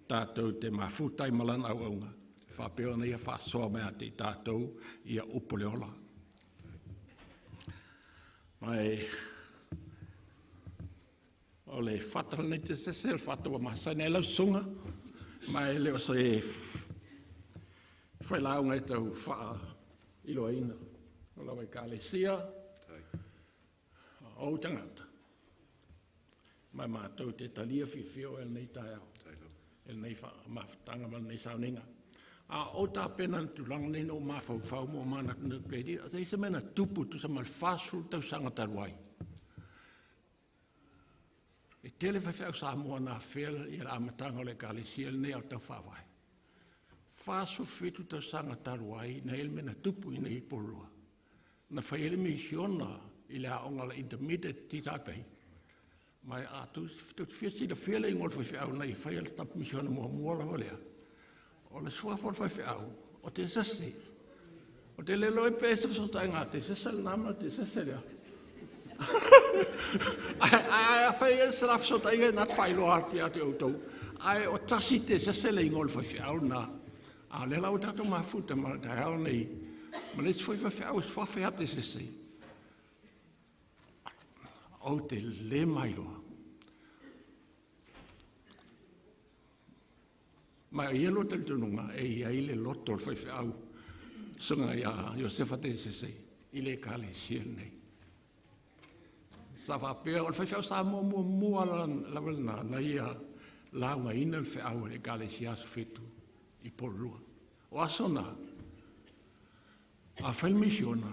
Tātou te mafuta i malana au aunga. Whapeo na ia whasoa mea te i tātou ia upo le ola. Mai o le whata nei te sese, le whata wa masai nei lau sunga. Mai le o se whai launga e tau wha iloaina. O la wai kalesia, o tangata. Mai mātou te talia whiwhio e nei tai au. E nei mafutanga ma nei sauninga. A o tā pena na tūlanga nei no mawhauwhau mo mana tuna pēdi, a te isa mena tupu tu sa mal whāsuru tau sanga taruai. E tele whawhiau sa mua nā whiala i a amatanga o le kalesia nei au tau whawai. Whāsuru whitu tau sanga taruai na ele mena tupu i nei porua. Na whai ele misiona i le aonga le intermediate ti tāpei. Mai a tu whia sila whia le ingoa whai nei whai le tapu misiona mua mua la walea. O le sua fo whai au, o te sese. O te lelo e pe se whasota ngā te sese le nama te sese lea. Ai a whai e se la whasota inga nā te whailoa atu ia te outou. Ai o tasi te sese le ingoa whai au nā. A le lau tātou mafuta ma te hao nei. Ma le whai whai au sua whai te sese. O te le mailoa. Mai ia lo talitonunga e ia i le loto o le whaiwhiau sunga ia Iosefa te sese i le kale sia nei. Sa whapea o le whaiwhiau sa mua mua mua la na na ia launga ina le whiau le kale sia aso whitu i Porua. O aso nā, a whai misiona,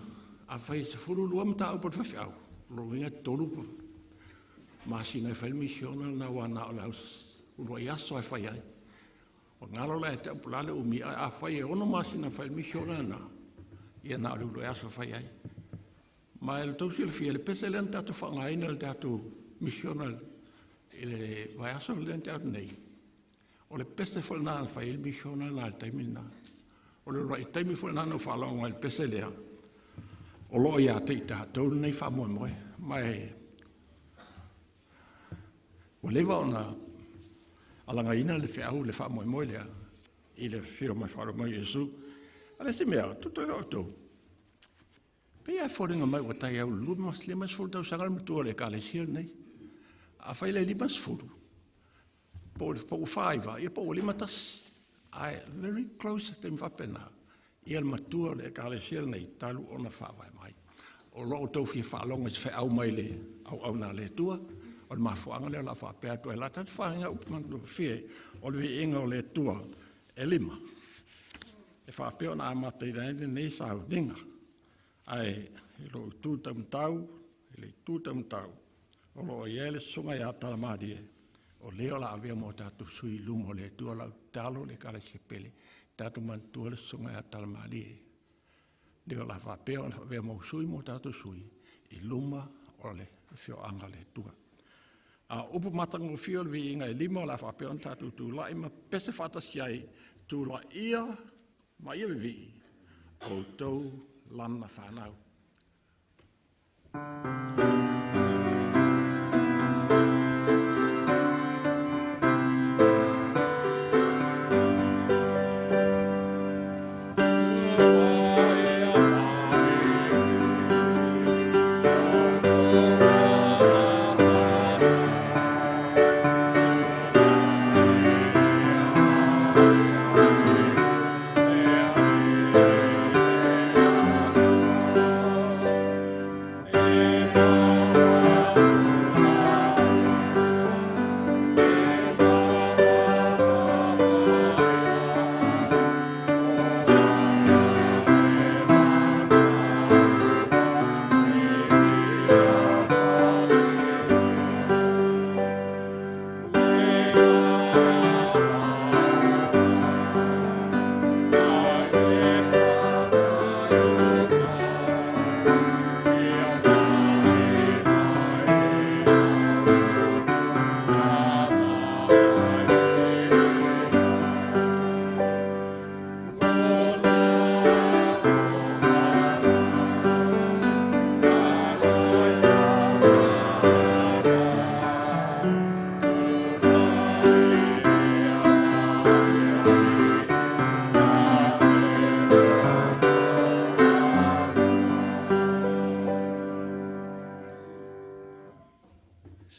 a whai se furu lua mata au po le whaiwhiau, lo inga tolu masina e whai misiona na wana o le au ulua i aso e whai ai. O ngalo la e te apulale umi a whai e ono masina whai misiona na ia na o le ulua i aso whai ai. Ma e le tausi le fia le pese le tātou whangaina le tātou misiona i le vai aso le tātou nei. O le pese fo nā le whai le misiona na le taimi nā. O le rai taimi fo nā no whalonga le pese lea. O lo ia te i tātou nei wha moe moe. Mai o lewa ona alanga ina le whiau le wha moe moe lea i le whio mai wharo mai Yesu. A le se mea, tutu e o tau. Pe ia fōringa mai o tai au luma lima sefulu tausaga le matua le ekalesia lenei. Afai le 50, po o 5, ia po o 51. Ai, very close te mwapena. Ia le matua o le ekalesia lenei talu ona whaavae mai. O loo tau fia whaalonga i se wheau mai le au au nā le tua. O le mafuanga lea la whaapea atu e la tatu whainga upu fie o le viinga o le tua e lima. E whaapea ona amata i nei nei sauninga. Ai, e lo itu tau, e le itu tau. O lo ia le sunga ia talamari e. O leo la avea mo tātou sui lumo le tua lau talo le kala sepele. Tātou mantua le sunga ia talamari e. Leo la whapea o avea mo sui mo tātou sui. I luma o le whioanga le tua. A upu matango whio le viinga e lima o la whapea o tātou tūlai ma pese whatasi ai tūlai ia ma ia vivii. O tau lana whanau. Yeah.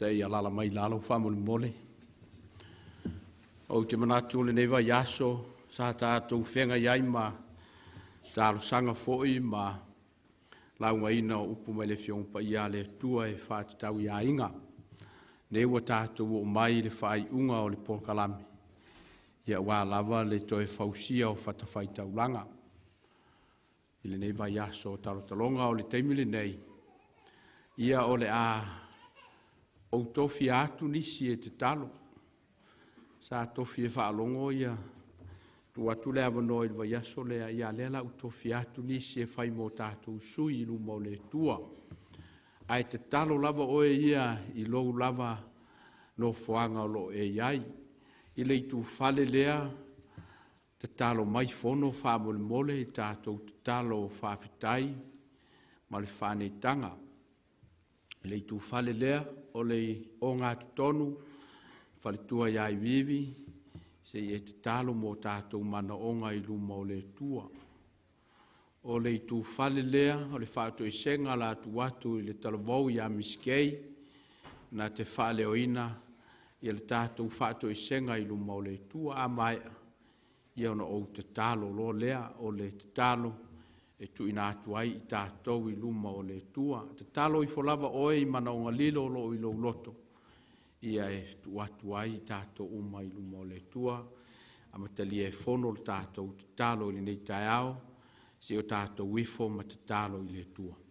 Se i alaala mai i lalo faamolemole. Ou te manatu o lenei vaiaso sa tatou feagai ai ma talosaga foi ma laugaina o upu mai le Afioga Paia a le Atua e faatatau i aiga. Lea ua tatou oo mai i le faaiuga o le polokalame, ia aua lava le toe fausia o fatafaitaulaga i lenei vaiaso o talotaloga. O le taimi lenei, ia o le a ou tofia atu nisi e tatalo. Sa tofi e faalogo ia tuu atu le avanoa i le vaiaso lea, ia lea la ua tofia atu nisi e fai mo tatou sui i luma o le Atua. Ae tatalo lava oe ia i lou lava nofoaga o lo o e i ai. I le itufale lea, tatalo mai fono faamolemole i tatou tatalo faafetai ma le faaneetaga. I le itufale lea o le ogatotonu faletua ia Ivivi, se i e tatalo mo tatou manaoga i luma o le Atua. O le itufale lea o le faatoesega la tuu atu i le talavou ia Miss Kay, na te faaleoina ia le tatou faatoesega i luma o le Atua. A maea, ia ona ou tatalo loa lea, o le tatalo e tuuina atu ai i tatou i luma o le Atua. Tatalo ifo lava oe i manaoga lilo o lo o i lou loto, ia e tuu atu ai i tatou uma i luma o le Atua. Amatalia e fono le tatou tatalo i lenei taeao, se i o tatou ifo ma tatalo i le Atua.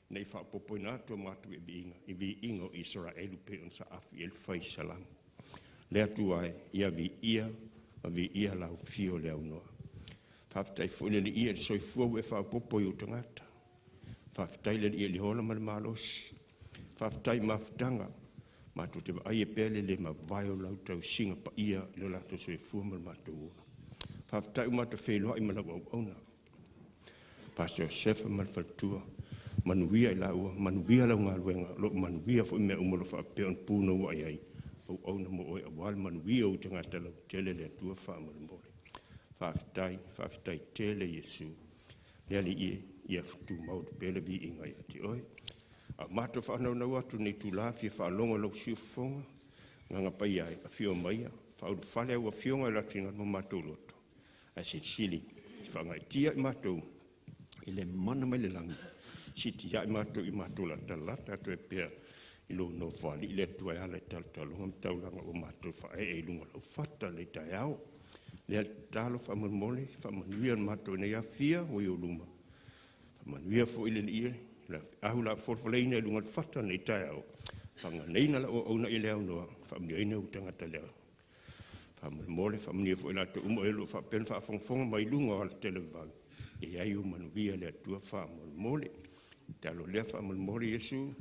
Nei faapopoina atu o matou i viiga, i viiga o Isaraelu pei ona saafi i ai le fai salamo. Le Atua e, ia viia ma viia lau fio o le aunoa. Faafetai foi le Alii i le soifua ua e faaopoopo i ou tagata. Faafetai le Alii i le ola ma le malosi. Faafetai i mafutaga, matou te vaai e pea le le mavae o lau tausiga paia i lo latou soifua ma le matou ola. Faafetai ua matou feiloai ma lau auauna, Pastor Josefa ma le faletua, manuia i laua, manuia lau galuega, o lo o manuia foi mea uma o lo o faapea ona punouai ai, auauna mo oe aua le manuia o ou tagata lautele le Atua faamolemole. Faafetai, faafetai tele Iesu. Le Alii e, ia tumau atu pea le viiga ia te oe. A matou faanaunau atu nei itula fia faalogo i lau siufofoga, Agaga Paia e, afio maia, faaulufale au Afioga i le finagalo ma matou loto, ae silisili faagaitia i matou i le mana mai le lagi, siitia i matou i matou latalata atu ai pea i lou nofoalii le Atua e ala i talotaloga ma taulaga ua matou faaee i luga o lau fata i le taeao. Lea tatalo faamolemole, faamanuia le matou nei afia ua i ou luma. Faamanuia foi le Alii le ahu la folafoleina i luga o le fata nei taeao. Faaganeina lau auauna i le aunoa, faamanuiaina ou tagata lea. Faamolemole, faamanuia foi latou uma e o lo o faapea ona faafogafoga mai luga o ala televavau, e i ai o manuia le Atua faamolemole. Talo lea faamolemole Iesu,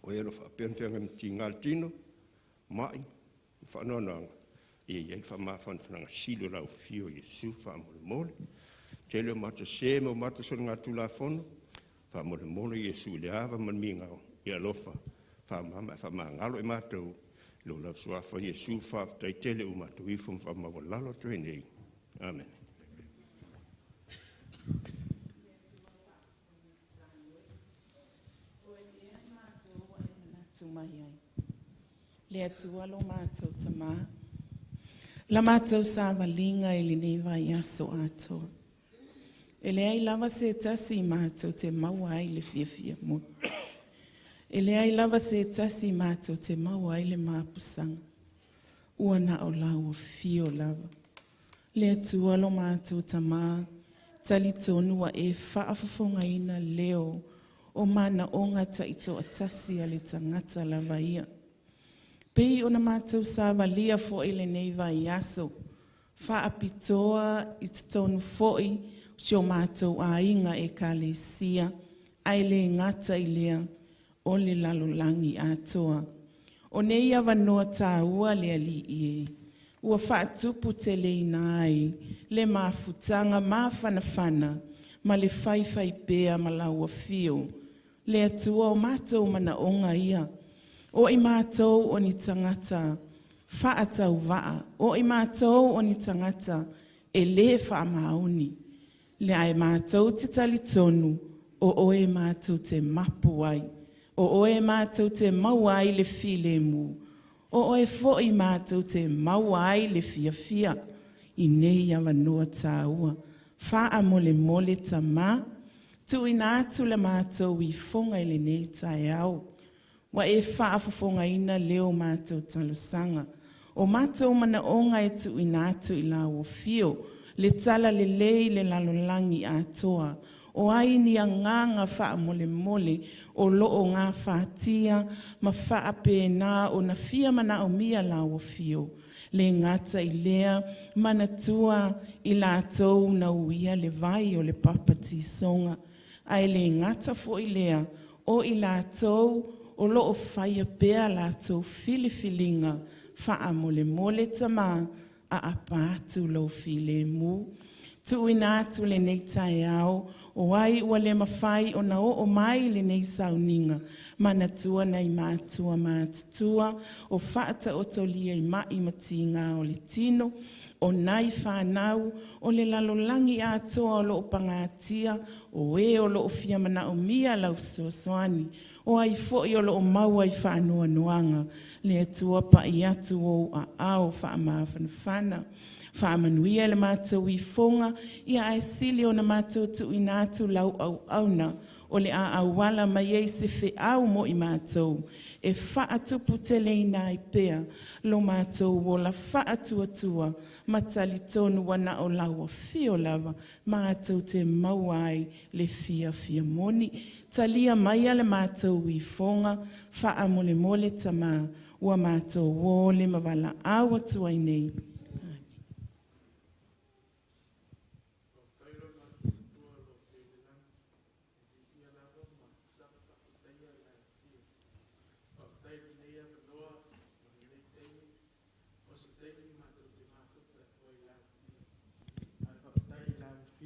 o e o lo o faapea ona feagai ma tiga o le tino, mai, faanoanoaga, ia i ai le faamafanafanaga sili o lau afio Iesu faamolemole. Tele o matou sē ma o matou soligatulafono, faamolemole Iesu i le ava ma le migao, ia alofa, faamama ae faamagalo i matou, i lo lau Suafa Iesu, faafetai tele ua matou ifo ma faamaualalo atu ai nei. Amene. Le Atua lo matou Tamā, la matou savaliga i lenei vaiaso atoa. E leai lava se tasi matou te maua ai le fiafia moni. E leai lava se tasi matou te maua ai le mapusaga, ua na o lau afio lava. Le Atua lo matou Tamā, talitonu ua e faafofogaina leo o manaoga taitoatasi a le tagata lava ia. Pei ona matou savalia foi i lenei vaiaso, faapitoa i totonu foi o si o matou aiga Ekalesia, ae le gata i lea o le lalolagi atoa. O nei avanoa taua le Alii e, ua faatuputeleina ai le mafutaga mafanafana ma le faifaipea ma lau Afio. Le Atua, o matou manaoga ia, o i matou o ni tagata faatauvaa, o i matou o ni tagata e le faamaoni, ae matou te talitonu o Oe matou te mapu ai, o Oe matou te maua ai le filemu, o Oe foi matou te maua ai le fiafia i nei avanoa taua. Faamolemole Tama, tuuina atu le matou ifoga i lenei taeao, ua e faafofogaina leo o matou talosaga. O matou manaoga e tuuina atu i lau Afio, le talalelei i le lalolagi atoa. O ai ni agaga faamolemole o lo o gafatia ma faapena ona fia manaomia lau Afio? E le gata i lea, manatua i latou na uia le vai o le papatisoga, ae le gata foi i lea, o i latou o lo o faia pea a latou filifiliga. Faamolemole Tama, aapa atu lou filemu. Tuuina atu lenei taeao, o ai ua le mafai ona oo mai i lenei sauniga, manatua nai matua matutua o faataotolia i mai ma tiga o le tino, o nai fanau, o le lalolagi atoa o lo o pagatia, o e o lo o fia manaomia lau fesoasoani, o ai foi o lo o maua i faanoanoaga. Le Atua, pai atu ou aao faamafanafana. Faamanuia le matou ifoga, ae sili ona matou tuuina atu lau auauna o le a auala mai ai se feau mo i matou e faatuputeleina ai pea lo matou ola faatuatua ma talitonu ua na o lau afio lava matou te maua ai le fiafia moni. Talia maia le matou ifoga, faamolemole Tama, ua matou o le ma valaau atu ai nei.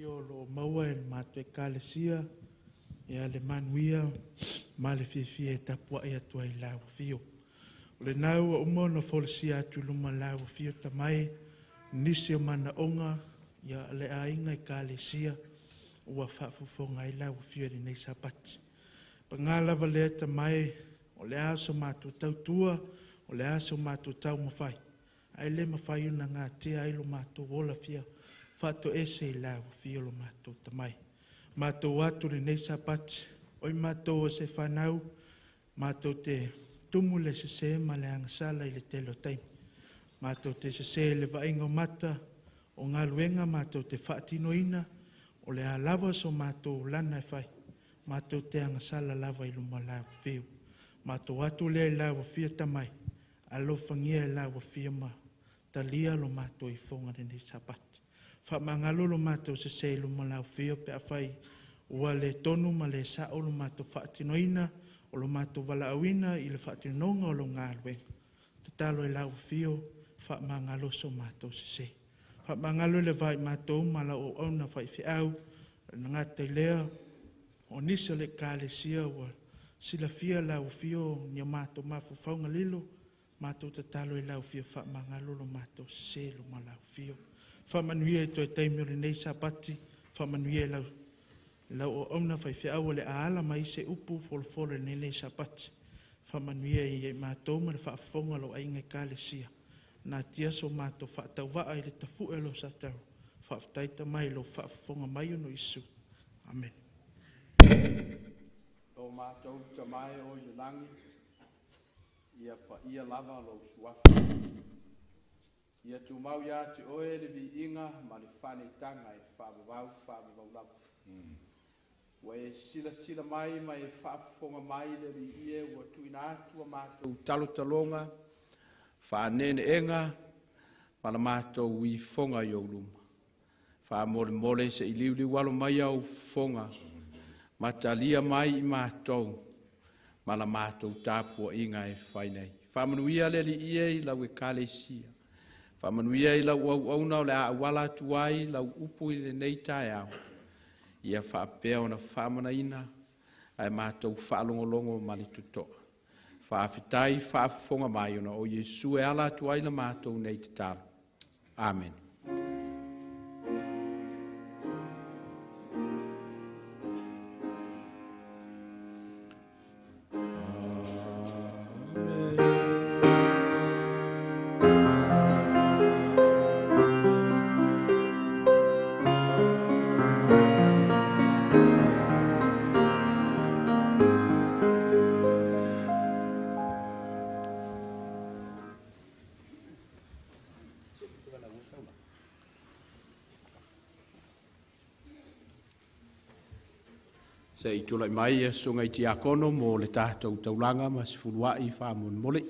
O lo o maua e le matou Ekalesia le manuia ma le fiafia e tapuai atu ai i lau afio. O lena ua uma ona folasia atu i luma o lau afio Tama e, nisi o manaoga o le aiga Ekalesia ua faafofoga ai lau afio i lenei Sapati. Paga lava lea Tama e, o le a so matou tautua, o le a so matou taumafai, ae le mafai ona gatea ai lo matou ola fia faatoese i lau afio lo matou Tama e. Matou atu i lenei Sapati, oi matou o se fanau, matou te tumu le sese ma le agasala i le tele o taimi. Matou te sese i le vaaiga o mata, o galuega matou te faatinoina, o le a lava so matou lana e fai, matou te agasala lava i luma o lau afio. Matou atu lea i lau afio Tama e, alofagia e lau afio ma talia lo matou ifoga lenei Sapati. Faamagalo lo matou sese i luma o lau afio pe afai ua le tonu ma le sao lo matou faatinoina o lo matou valaauina i le faatinoga o lo galuega. Tatalo i lau afio, faamagalo so matou sese. Faamagalo le va i matou ma lau auauna faifeau, le gata i lea, o nisi o le Ekalesia ua silafia lau afio ni o matou mafaufauga lilo, matou tatalo i lau afio faamagalo lo matou sese i luma o lau afio. Faamanuia i toe taimi o lenei Sapati, faamanuia i lau auauna faifeau o le a ala mai se upu folofolo i lenei Sapati. Faamanuia ia i matou ma le faafofoga o lou aiga Ekalesia. Natia so matou faatauvaa i le tafue o lau satau. Faafetai tamai i lou faafofoga mai ona o Iesu. Amen. O matou tamae o i le lagi, ia paia lava lou suafa. Ia tumau ia te oe le viiga ma le faaneetaga e faavavau faavavau lava. Ua e silasila mai ma e faafofoga mai le Alii e ua tuuina atu a matou talotaloga, faaneeneega ma la matou ifoga i ou luma. Faamolemole se i liuliu alo mai au fofoga, ma talia mai i matou, ma la matou tapuaiga e fai nei. Faamanuia le Alii e i lau Ekalesia. Faamanuia i lau auauna o le a auala atu ai lau upu i lenei taeao. Ia faapea ona faamanaina ae matou faalogologo ma le totoa. Faafetai faafofoga mai ona o Iesu e ala atu ai la matou nei tatalo. Amen. Se i tulai mai ia susuga i tiakono mo le tatou taulaga ma sefuluai faamolemole.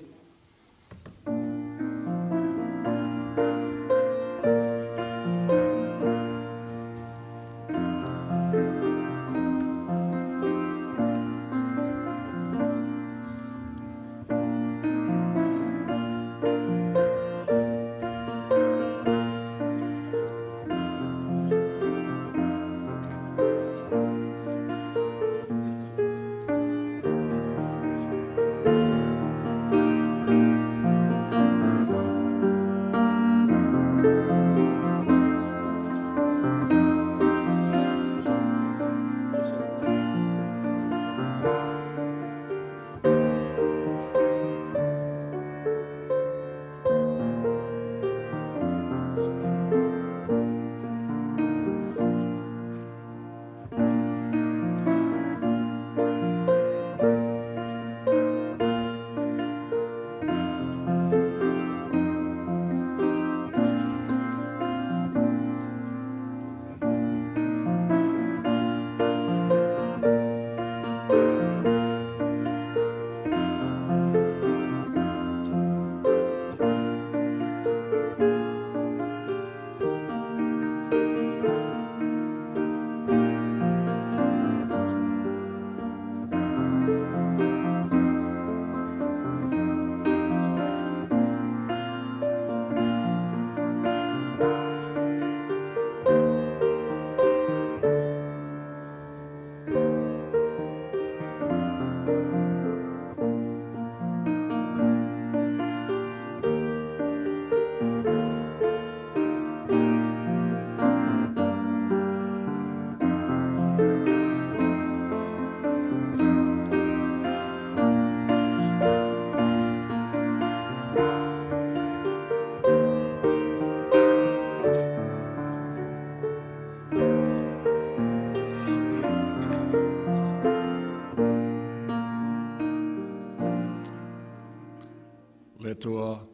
Le Atua,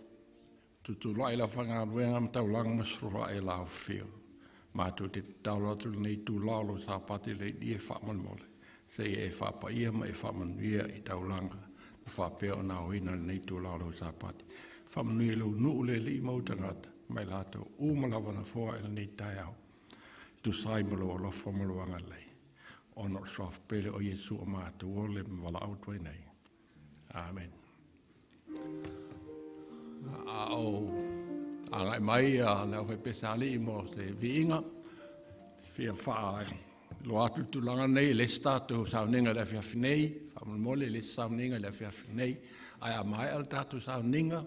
tutulai la whangaluenga ma taulanga ma srura e la whio. Mātou te tatalo atu lenei tūlao lo Sapati le i e whaamolemole. Se i e whaapaia ma e whaamanuia i taulanga. Na whaapea o nā oina lenei tūlao lo Sapati. Whaamanuia lau nuu le li mau tangata. Mai lātou uma lava na foa e lenei taeao. Tusai ma lo alofa ma lo angalei. Ona o soaf pele o Iesu o mātou ole ma wala autua nei. Amen. A o angai mai a leo whai pesali i mo te viinga. Fia whaa lo atu tulaga nei le se tatou sauniga i le afiafi nei, faamolemole e le se sauniga i le afiafi nei, ae a maea le tatou sauniga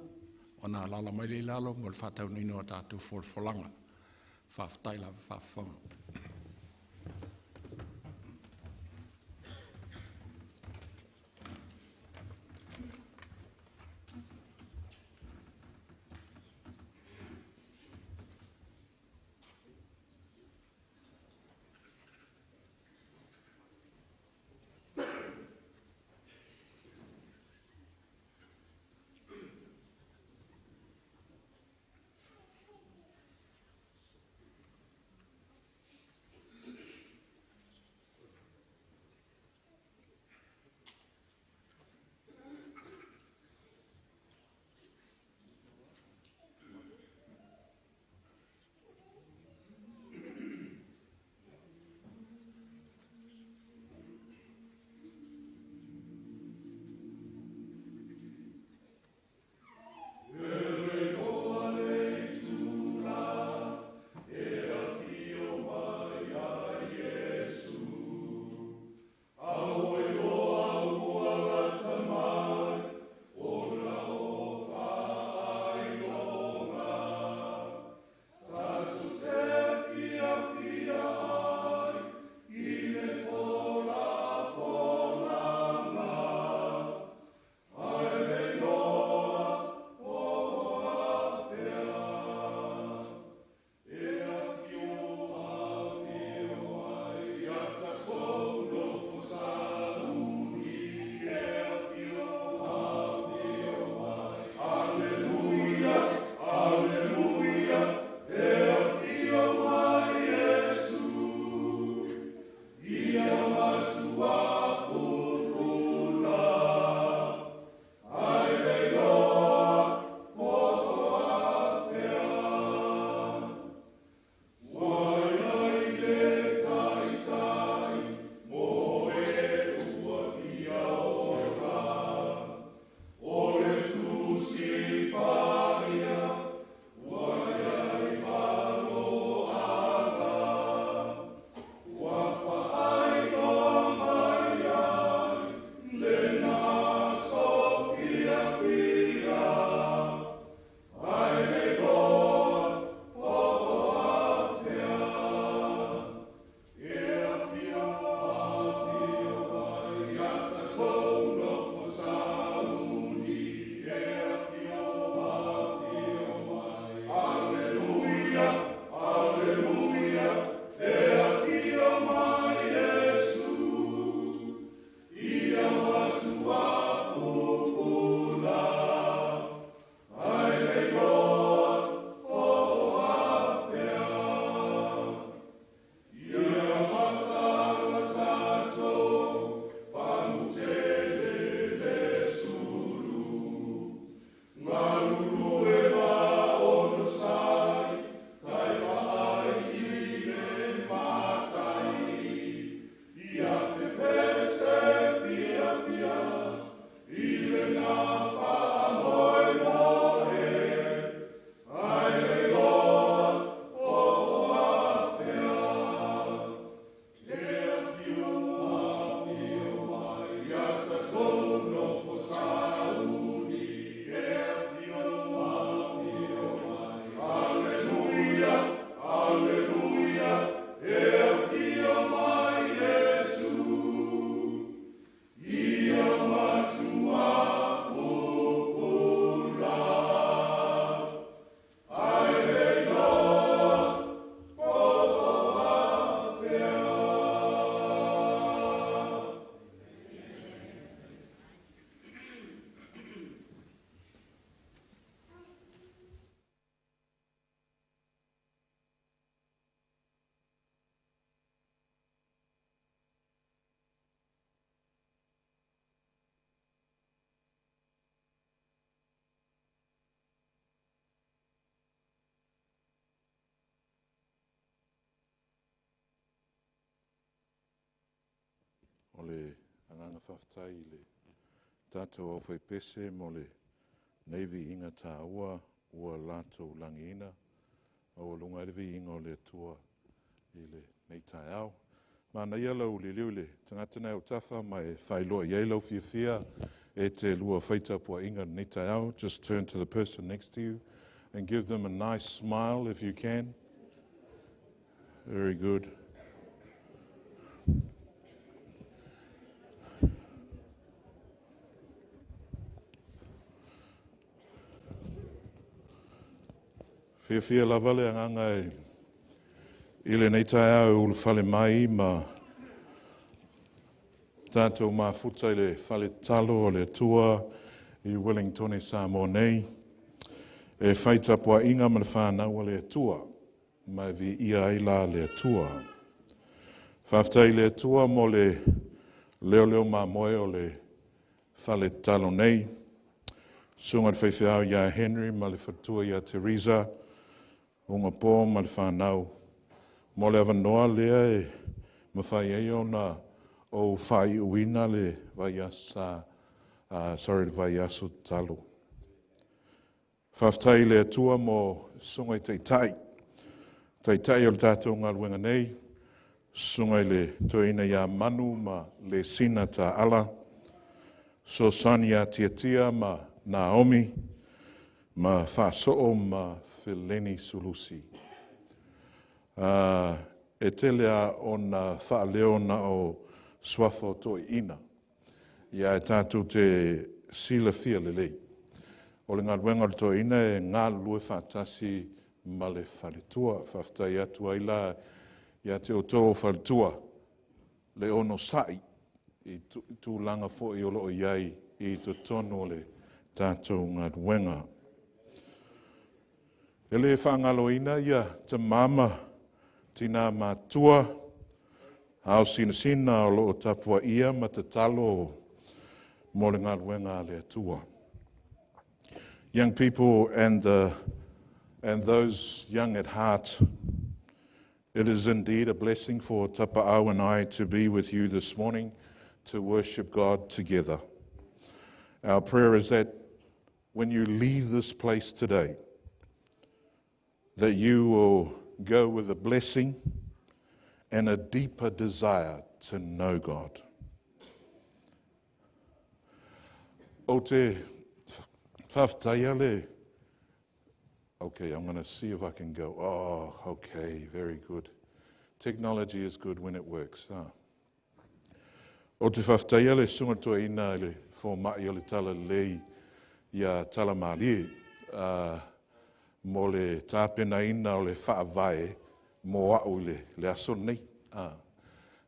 ona alaala mai lea i lalo mo le faataunuina o tatou folafolaga. Faafetai lava faafofoga. O le agaga faafetai i le tatou aufaipese mo lenei viiga taua ua latou lagiina, maualuga ai le viiga o le Atua i lenei taeao. Manaia lau liliu i le tagata lena e i ou autafa ma e faailoa i ai lou fiafia e te lua fai tapuaiga i lenei taeao. Just turn to the person next to you and give them a nice smile if you can. Very good. Fiafia lava le agaga i lenei taeao e ulufale mai ma tatou mafuta i le faletalo o le Atua i Wellingtone Samoa nei, e fai tapuaiga ma le fanau a le Atua, ma e viia ai la le Atua. Faafetai i le Atua mo le leoleo mamoe o le faletalo nei, susuga i le faifeau ia Henry ma le faletua ia Teresa, ugapo ma le fanau, mo le avanoa lea e mafai ai ona ou faaiuina le vaiaso le vaiaso tatalo. Faafetai i le Atua mo susuga i taitai, taitai o le tatou galuega nei, susuga i le toeaina ia Manu ma Lesina Taala, Fesoasoani ia Tiatia ma Naomi, ma Faasoo ma Feleni Sulusi. E tele lava ona faaleo na o suafa o toeaiina, ae tatou te silafia lelei, o le galuega a le toeaina e galulue faatasi ma le faletua. Faafetai atu ai la ia te outou o faletua le onosai i tulaga foi o lo o i ai i totonu o le tatou galuega. E le faagaloina tama ma tina matutua, ao sinasina o lo o tapuaia ma tatalo mo le galuega a le Atua. Young people and those young at heart, it is indeed a blessing for Tapa'au and I to be with you this morning to worship God together. Our prayer is that when you leave this place today, that you will go with a blessing and a deeper desire to know God. O te faafetaia le. Okay, I'm going to see if I can go. Oh, okay, very good. Technology is good when it works. Huh? O te faafetaia le susuga toeaina i le fomai o le Talalelei ia Talamalie mo le tapenaina o le faavae mo au i le aso lenei.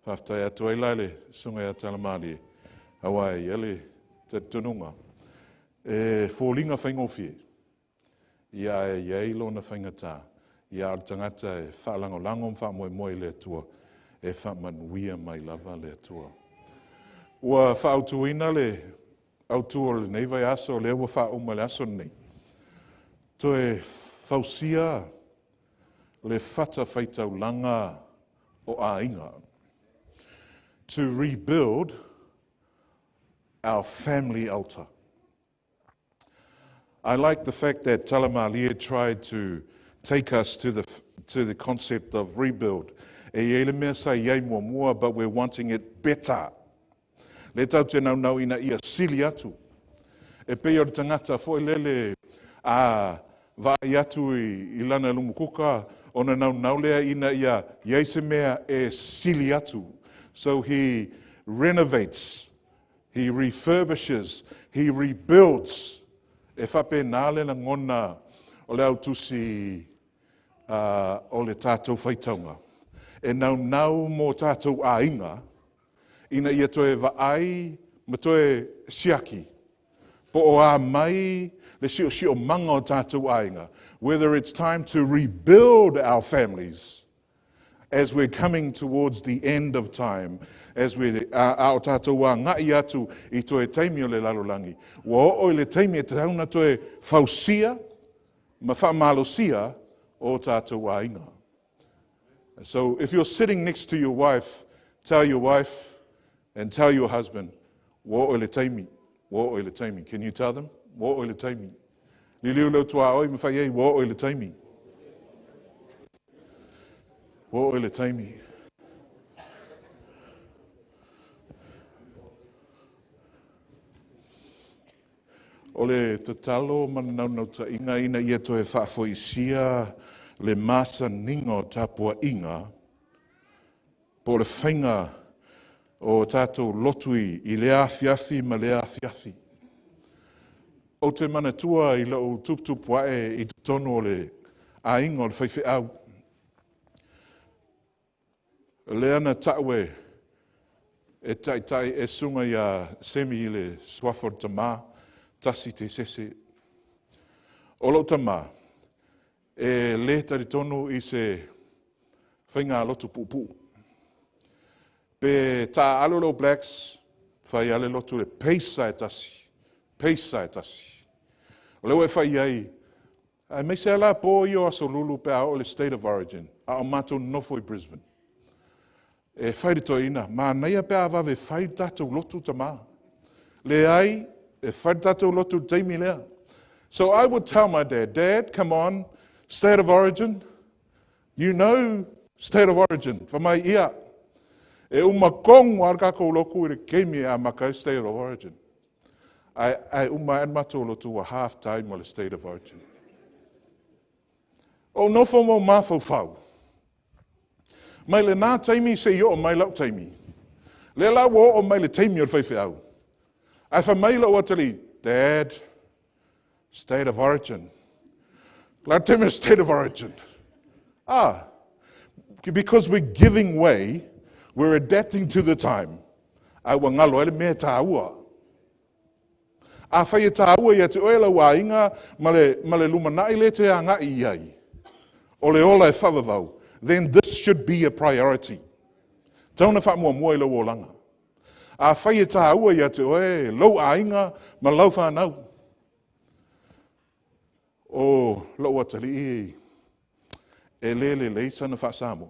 Faafetai atu ai la le susuga ia Talamalie, aua e i ai le talitonuga, e foliga faigofie, ia ae i ai lona faigata, ia a o le tagata e faalagolago ma faamoemoe i le Atua, e faamanuia mai lava le Atua. Ua faaautuina le autu o lenei vaiaso, lea ua faauma i le aso lenei, toe fausia le fatafaitaulaga o aiga. To rebuild our family altar. I like the fact that Talamalie tried to take us to the concept of rebuild. E i ai le mea sa i ai muamua, but we're wanting it better. Le tau te naunau ina ia sili atu. E pei o le tagata foi lele a vaai atu i lana lumukuka, ona naunau lea ina ia iai se mea e sili atu. So he renovates, he refurbishes, he rebuilds. E faapena le lagona o le autusi o le tatou faitauga. E naunau mo tatou aiga, ina ia toe vaai ma toe siaki. Po o a mai le siosiomaga o tatou aiga. Whether it's time to rebuild our families as we're coming towards the end of time, as we a o tatou agai atu i toe taimi o le lalolagi. Ua oo i le taimi e tatau ona toe fausia ma faamalosia o tatou aiga. So if you're sitting next to your wife, tell your wife and tell your husband, ua oo i le taimi, ua oo i le taimi. Can you tell them? Ua oo i le taimi. Liliu leu tuaoi ma fai ai, ua oo i le taimi. Ua oo i le taimi. O le tatalo ma le naunautaiga ina ia toe faafoisia le masaniga o tapuaiga. Po o le faiga o tatou lotu i lea afiafi ma lea afiafi. Ou te manatua i lou tuputupu ae i totonu o le aiga o le faifeau. O lea na tau e taitai e susuga ia Semi i le suafa o le Tama, Tasi Tesese. O lou tama, e le talitonu i se faigalotu puupuu. Pe taaalo le All Blacks, fai lava le lotu i le pace lava e tasi, pace lava e tasi. O lea ua e fai i ai, aemaise lava la po ia o Aso Lulu pe a oo i le State of Origin, a o matou nonofo i Brisbane. E fai le toeaina, manaia pe a vave fai le tatou lotu tama. Leai, e fai le tatou lotu i le taimi lea. So I would tell my dad, "Dad, come on, State of Origin, you know State of Origin." Fai mai ia, e uma tonu lava le tatou lotu i le taimi e amata ai State of Origin. Ae uma ae le matou lotu ua half time o le State of Origin. O nofo ma mafaufau. Mai lena taimi seia oo mai lau taimi. Lea la ua oo mai le taimi o le faifeau. Ae fai mai lou atalii, "Dad, State of Origin. La taimi State of Origin." Ah, because we're giving way, we're adapting to the time. A ua ngalo ai le mea tāua. Afai e tāua ia te oe lau aiga ma le lumanai le te agai i ai, o le ola e faavavau, then this should be a priority. Tau na faamuamua i lau olaga. Afai e tāua ia te oe, lou aiga ma lau whanau. O lou atalii e le lelei sana faa-Samoa.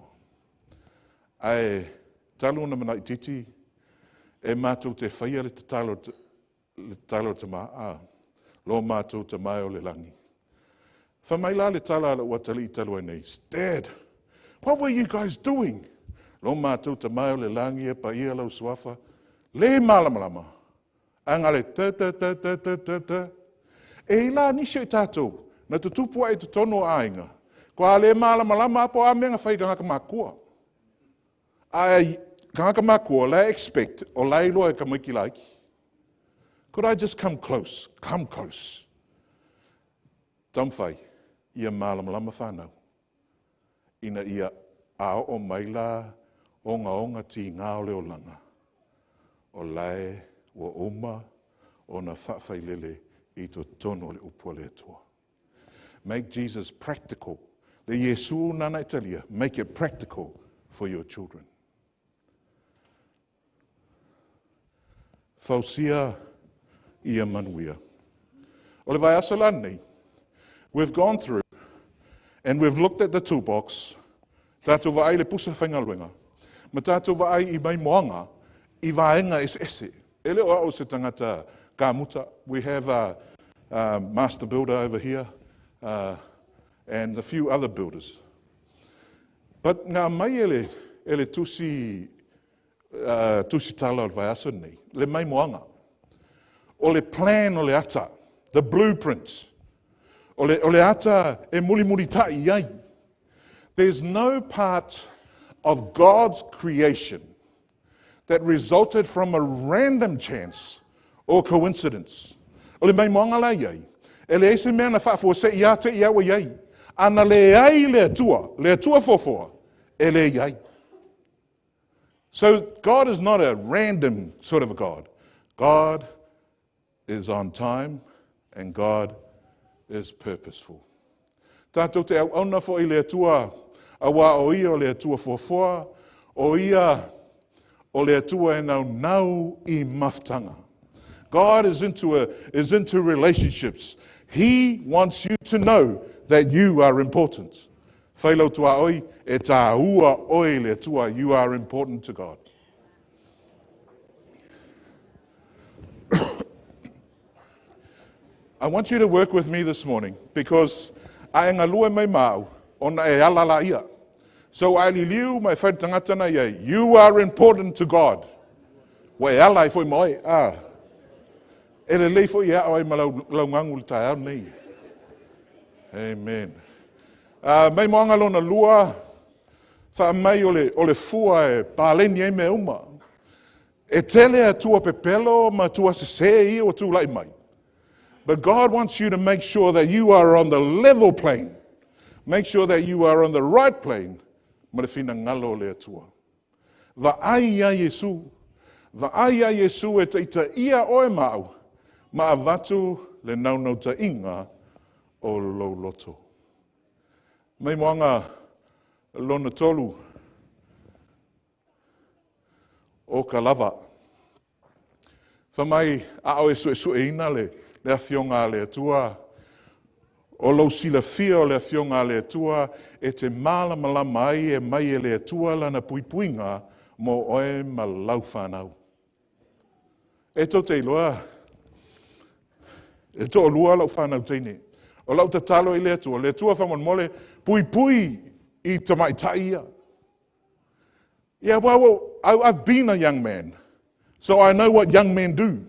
Ae talu ona manaititi e matou te faia le tatalo tama, a, lo matou Tama e o le lagi. Fai mai la le tala a lou atalii talu ai nei, "Dad, what were you guys doing? Lo matou Tama e o le lagi e paia lau suafa." Le malamalama. Ae gale ta ta ta ta ta ta ta. E i la nisi o i tatou, na tutupu ai i totonu o aiga, ko a le malamalama apo a mea na fai tagata makua. Ae tagata makua, la expect, o la iloa e tamaiti laiti. Could I just come close? Come close. Taumafai, ia malamalama whanau. Ina ia a oo mai la ogaoga tigā o le olaga, o lae ua uma ona faafailele i totonu o le upu a le Atua. Make Jesus practical. Le Iesu nana e talia, make it practical for your children. Fausia ia manuia. O le vaiaso nei, we've gone through and we've looked at the toolbox, tātou vaai le pusa faigaluega, ma tātou vaai i maimoaga, i vaega eseese. E le o au se tagata kamuta. We have a master builder over here and a few other builders. But ngā mai e le tusi, tusi tala o le vaiaso nei, le maimoaga. O le plan o le ata, the blueprint. O le ata e mulimuli tai ai. There's no part of God's creation that resulted from a random chance or coincidence. O le maimoaga la iai, e le ese mea na faafuasei ia te i au iai. Ana le ai le Atua foafoa, e le iai. So God is not a random sort of a God. God is on time and God is purposeful. Tātou te auauna foi le Atua, auā o ia o le Atua foafoa, o ia o le Atua e naunau i mafutaga. God is into relationships. He wants you to know that you are important. Fai lau tuaoi, e tāua oe le Atua, you are important to God. I want you to work with me this morning because a e galue mai mau ona e ala la ia. So ai liliu mai whai tangata na iai. You are important to God. Wa e ala i foi moi. Ah. E le lei foi ia ai ma lau ngangu le taeao nei. Amen. Maimoaga lona lua, Faamai o le, o le fua e paleni ai mea uma. E tele atua pepelo ma atua sesē ia ua tula'i mai. But God wants you to make sure that you are on the level plane. Make sure that you are on the right plane ma le finagalo o le Atua. Vaai iā Iesu. Vaai iā Iesu e taitaia oe ma au, ma avatu le naunautaiga o lou loto. Maimoaga lona tolu o ka lava. Fai mai, a o e suesueina le, le afioga a le Atua, o lou silafia o le afioga a le Atua e te malamalama ai e mai e le Atua lana puipuiga mo oe ma lau fanau. E tou te iloa, e toalua lau fanau teine. O lau tatalo i le Atua, le Atua faamolemole, puipui i tamaitai ia. Yeah, well, I've been a young man, so I know what young men do.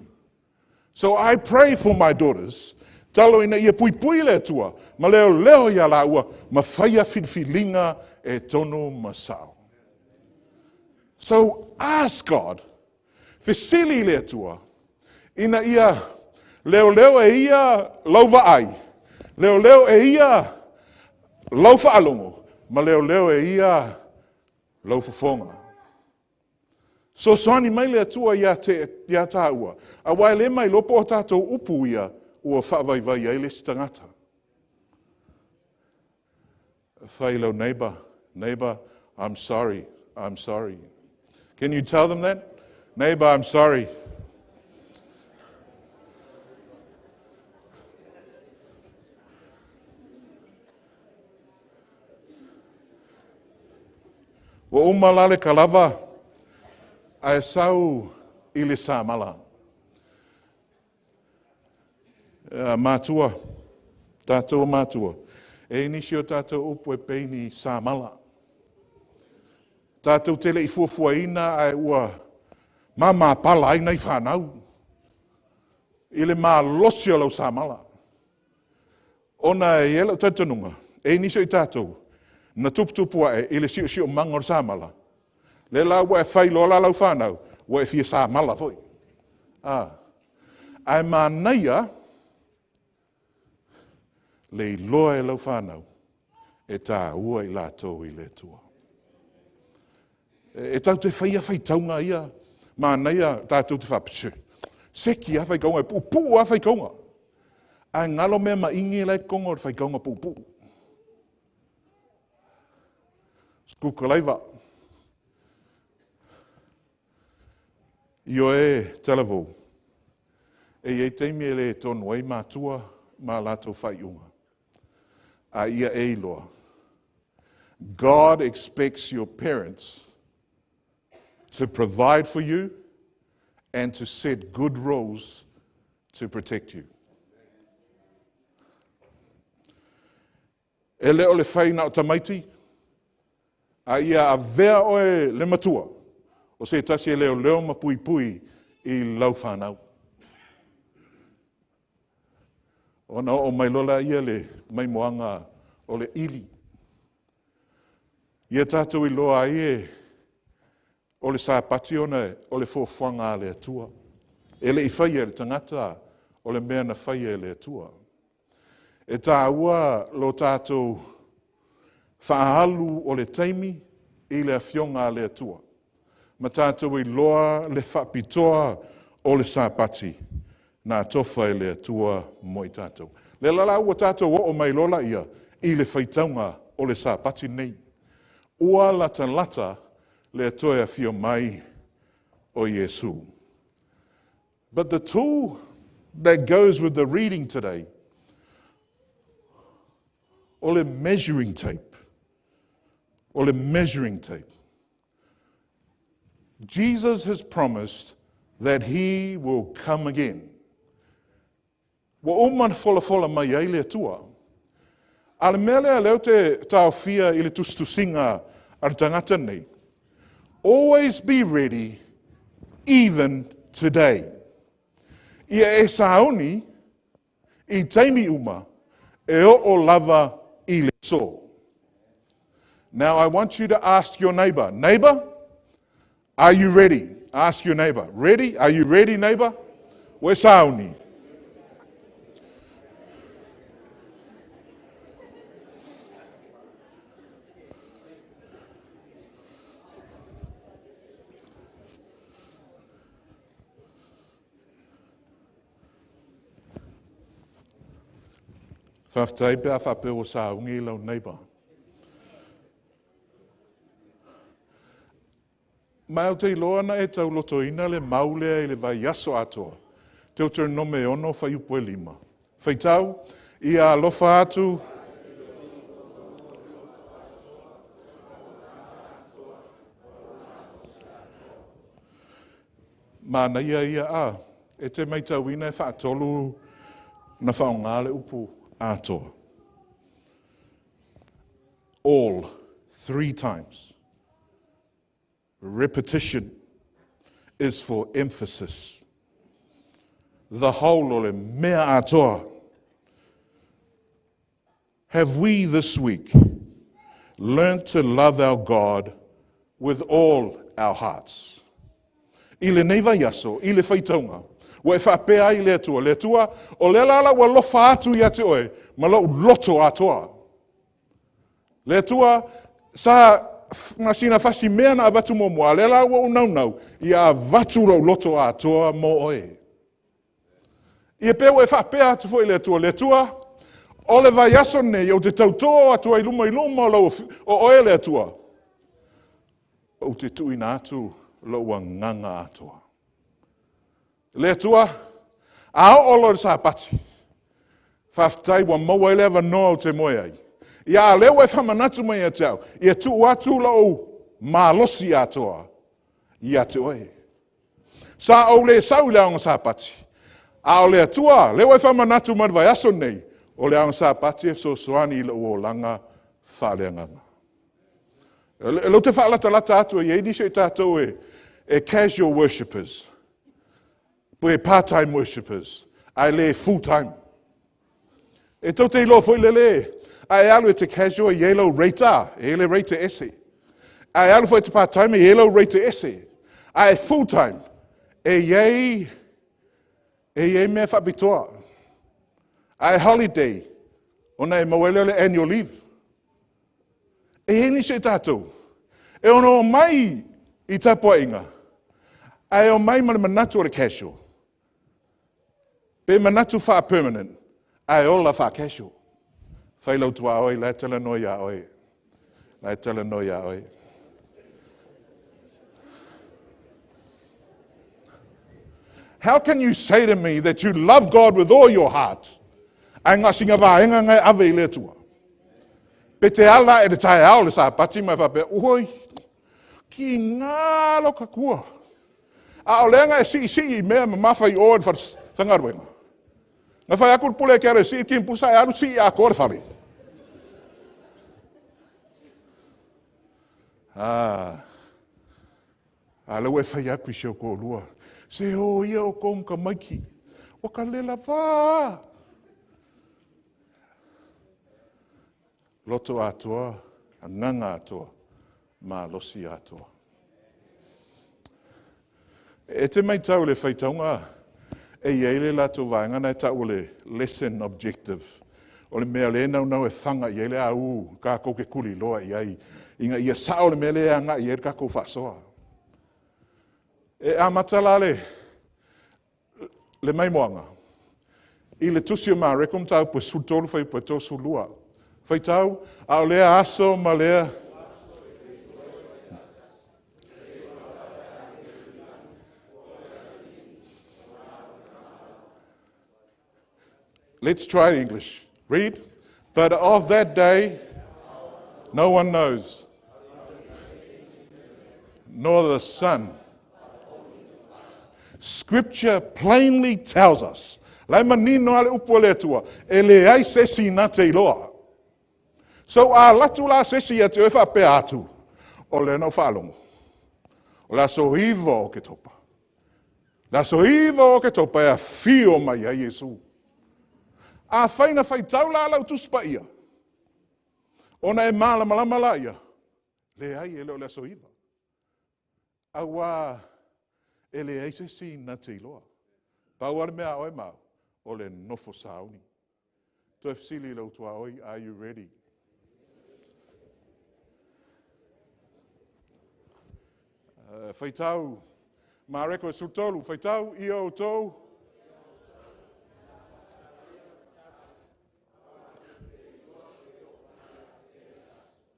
So I pray for my daughters, talo ina ia puipui le Atua, ma leoleo ia laua, ma faia filifiliga e tonu ma sao. So ask God, fesili i le Atua, ina ia leoleo e ia lau vaai, leoleo e ia lau faalogo, ma leoleo e ia lau fofoga. Sosoani mai le Atua ia, te, ia tāua. Auā e le mailoa po o tātou upu ia ua faavaivai ai le isi tagata. Fai lau neighbor, neighbor, I'm sorry, I'm sorry. Can you tell them that? Neighbor, I'm sorry. Ua uma la le kalava, ae sau i le samala. Matua, tatou matua, e nisi o tatou upu e pei ni samala. Tatou te le i fuafuaina ae ua mamapala ai nai fanau i le malosi o lau samala. Ona e i ai lou talitonuga, e i nisi o i tatou, na tuputupu ae i le siosiomaga o le samala, lea la ua e fai loa la lau fanau, ua e fia samala foi. Ah. Ae manaia le iloa e lau fanau e tāua i latou i le Atua. E tatou te faia faitauga ia, manaia tatou te faapea, seki lava faitauga, e puupuu lava faitauga. Ae galo mea maigi la e i totonu o le faitauga puupuu. Sukukalaiva. Ioe talavou, e i ai taimi e le tonu ai matua ma latou faaiuga. A ia e iloa. God expects your parents to provide for you and to set good rules to protect you. E le o le fai na o tamaiti, a ia avea oe le matua, o se tasi e leoleo ma puipui i lau fanau. Ona oo mai loa lea le maimoaga o le ili. Ia tatou iloa ai e o le Sapati ona o le fuafuaga a le Atua. E le i faia e le tagata o le mea na faia e le Atua. E tāua lo tātou faaalu o le taimi i le afioga a le Atua. Ma tātou iloa le faapitoa o le Sapati na tofa e le Atua mo i tātou. Le la la ua tātou oo mai loa ia i le faitauga o le Sapati nei. Ua latalata le toe afio mai o Iesu. But the tool that goes with the reading today, o le measuring tape. O le measuring tape. Jesus has promised that he will come again. Ua uma na folafola mai ai le Atua. A le mea lea lea ou te taofia i le tusitusiga a le tagata nei, always be ready even today. Ia e sauni i taimi uma e oo lava i le aso. Now I want you to ask your neighbor, neighbor, are you ready? Ask your neighbor, ready? Are you ready, neighbor? Ua e sauni? Faafetai pe a faapea ua saugi lau neighbor. Ma ou te iloa na e taulotoina le mau lea i le vaiaso atoa. Teuteronome 6 fuaiupu e 5. Faitau, ia alofa atu manaia ia a. E te matauina e faatolu na faaaoga le upu atoa. All, three times. Repetition is for emphasis. The whole o le mea atoa. Have we this week learnt to love our God with all our hearts? I lenei vaiaso, i le faitauga, ua e faapea ai le Atua, le Atua, o lea la ua alofa atu ia te oe, ma lou loto atoa. Le Atua, sa na sina fasi mea na avatu muamua, a lea la ua ou naunau, ia avatu lou loto atoa mo oe. Ia pe ua e faapea atu foi le Atua, le Atua, o le vaiaso nei, ou te tautō atu ai luma i luma o, lau, o oe le Atua, ou te tuuina atu lou agaga atoa. Le Atua, a oo loa le Sapati, faafetai ua maua ai le avanoa ou te moe ai. Ia a lea ua e faamanatu mai ia te au, ia tuu atu lou malosi atoa ia te oe. Sa ou le sau i le aoga Sapati, a o le Atua, lea ua e faamanatu mai le vaiaso nei, o le aoga Sapati e fesoasoani i lou olaga faaleagaga. Lou te faalatalata atu e i ai nisi o tatou e casual worshippers, pe part-time worshippers, ae le full-time. E tou te iloa foi lele, a e alu e te casual e i ai lau rate a, e i ai le rate e ese. A e alu foi e te part-time e i ai lau rate e ese. A e full-time, e i ai mea faapitoa. A e holiday, ona e maua ai lea o le annual leave. E i ai nisi o tatou, e ono mai i tapuaiga, ae o mai ma le manatu o le casual. Pe manatu faa-permanent, ae ola faa-casual. Fai lau tuaoi, la e talanoa ia oe. La e talanoa ia oe. How can you say to me that you love God with all your heart? Ae na o sina vaega na e ave i le Atua. Pe te ala e le taeao le Sapati ma e faapea, oi, ki ngā lo kakua. A o lea na e sii sii mea mamafa i o le whangaruenga. Na whai aku pule ke are sii ki pusa e alu sii a ko le fale. Ah. A le ua e fai aku i si o kōlua. Se o ia o kong ka maiki. O ka lela wā. Loto atoa, agaga atoa, malosi atoa. E te matau le faitauga e i ai le latou vaega na e tau o le lesson objective. O le mea le naunau e faga i ai le au kākou ke kuli loa i ai. Ina ia sao le mea le anga i ai le kākou faasoa. E amata la le maimoaga. I le tusi o Mareko mataupu e 13 fuaiupu e 32. Faitau, a o lea aso ma lea Let's try English. Read. But of that day, no one knows, nor the Son. Scripture plainly tells us. Lai manino ale upu le Atua, e le ai se si na te iloa. So a latu la se si atu e whaapea atu, o le na whaalogo. O le aso 9 o Oketopa. Le aso 9 o Oketopa e afio mai ai Iesu. A whaina whaitau la lau tusi paia. Ona e malamalama la ia. Leai e le o le aso 9. Auā e leai se isi na te iloa. Pau lava le mea a oe ma au, o le nofo sauni. Toe fesili i lou tuaoi, are you ready? Faitau Mareko e 13, faitau ia outou.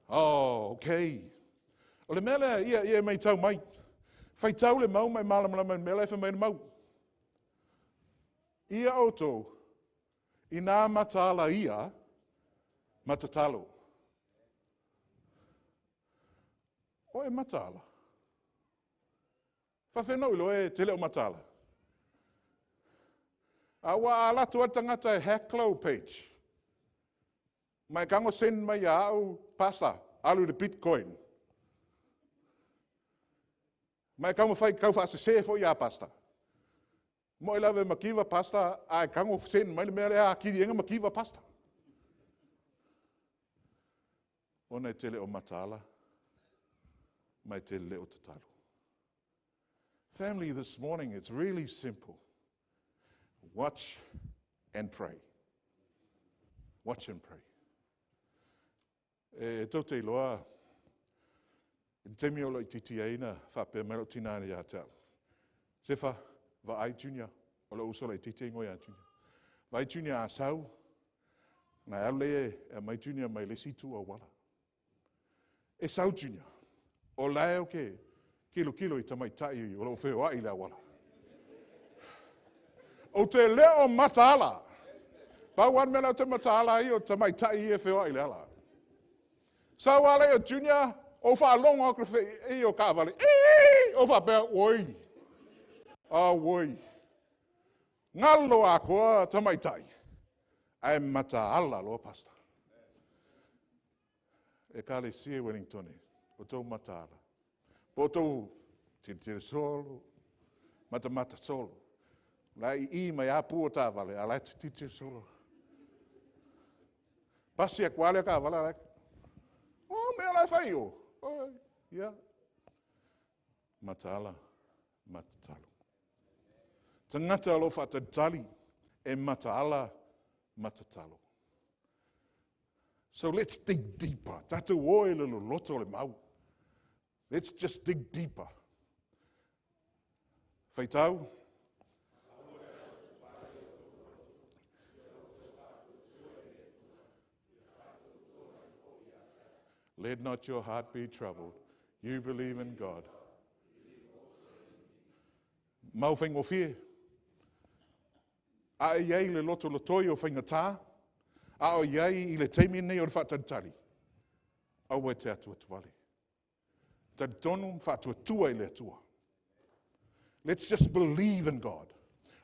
Oh, okay. O le mea lea, ia, ia e tau mai. Faitau le mau mai malamalama i le mea la e fai mai le mau. Ia outou, ina mataala ia, matatalo. O e mataala. Faafeana ou iloa e tele o mataala. A ua alu atu lava le tagata e hack lau page. Ma e tago send mai ia au, Pastor, alu i le Bitcoin. Ma e taumafai e taufaasese foi ia Pastor. Mo e lave mativa Pastor, ae tago send mai le mea lea atili ai ona mativa Pastor. Ona e tele o mataala, ma e tele le o tatalo. Family, this morning it's really simple. Watch and pray. Watch and pray. E tou te iloa, i le taimi o laitiiti ai na faapea mai lou tina ia te au. Sefa, vaai Junior, o lou uso laitiiti e igoa ia Junior. Vaai Junior a sau, na alu lea e aumai Junior mai le isi itu auala. E sau Junior, o lae o ke kilokilo i tamaitai o loo feoai i le auala. Ou te le o mataala. Pau lava le mea lea ou te mataala ai o tamaitai ia e feoai i le ala. Sau lava lea o Junior, ou faalogo atu i le feei o taavale. Ii! Ou faapea, oi, auoi. Galo atoa tamaitai, ae mataala loa pastor. Ekalesia i Wellington, o tou mataala. Po o tou tilotilo solo, matamata solo. La i i mai a pu o taavale, a la e tilotilo solo. Pasi atu lava lea taavale, la e, o mea la e fai o. Oi, ia. Mataala, matatalo. Tagata o lo o faatalitali e mataala, matatalo. So let's dig deeper. Tatou o i le loloto o le mau. Let's just dig deeper. Faitau. Let not your heart be troubled. You believe in God. Mau faigofie. A e i ai le lotolotoi o faigata, a o i ai i le taimi lenei o le faatalitali, aua e te atuatuvale. Talitonu ma faatuatua i le Atua. Let's just believe in God.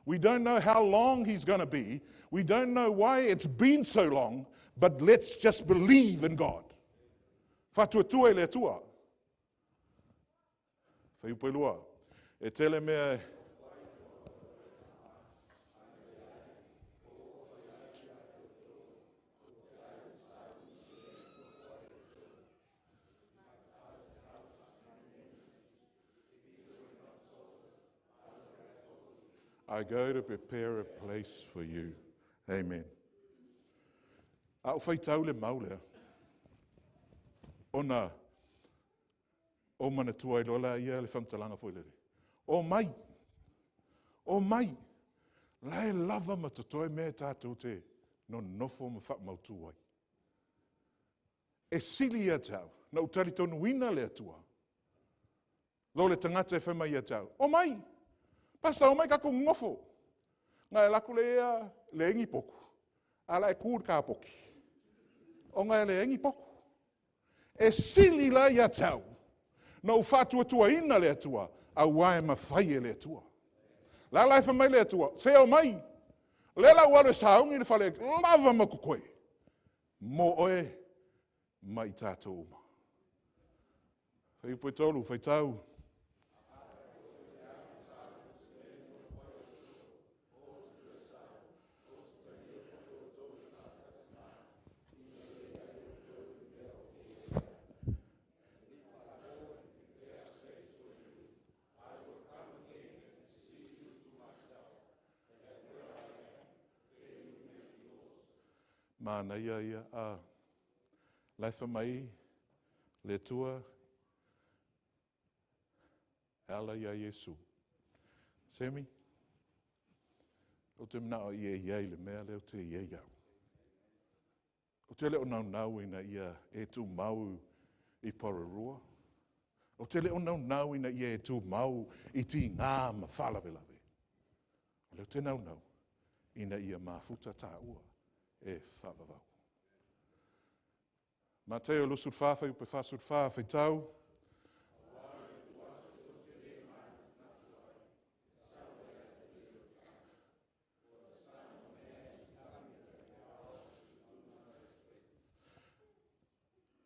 We don't know how long He's going to be. We don't know why it's been so long, but let's just believe in God. Faatuatua i le Atua. Faiupu e lua. E tele mea I go to prepare a place for you. Amen. A o faitau le mau lea, ona o manatua ai loa lea ia le faamatalaga foi lele. O mai, o mai, la e lava ma totoe mea e tatou te nonofo ma faamautu ai. E sili ia te au, na ou talitonuina le Atua, lo le tagata e fai mai ia te au, o mai, pasa o mai tatou nonofo. Na e alu atu lea leai ni potu, a la e tu i le kapoki, ona e leai ni potu. E sili la ia te au, na ou faatuatuaina le Atua, auā e mafai e le Atua. La la e fai mai le Atua, se o mai, lea la ua alu e sauni le fale, lava ma totoe, mo oe ma i tatou uma. Faiupu e tolu, faitau. Manaia ia a la e fai mai le Atua e ala iā Iesu. Semi, ou te manao ia i ai le mea lea ou te i ai au. Ou te le o naunau ina ia e tumau i Porirua. Ou te le o naunau ina ia e tumau i tigā ma faalavelave. O lea ou te naunau ina ia mafuta tāua e faavavau. Mateo 24, fuaiupe 44, faitau.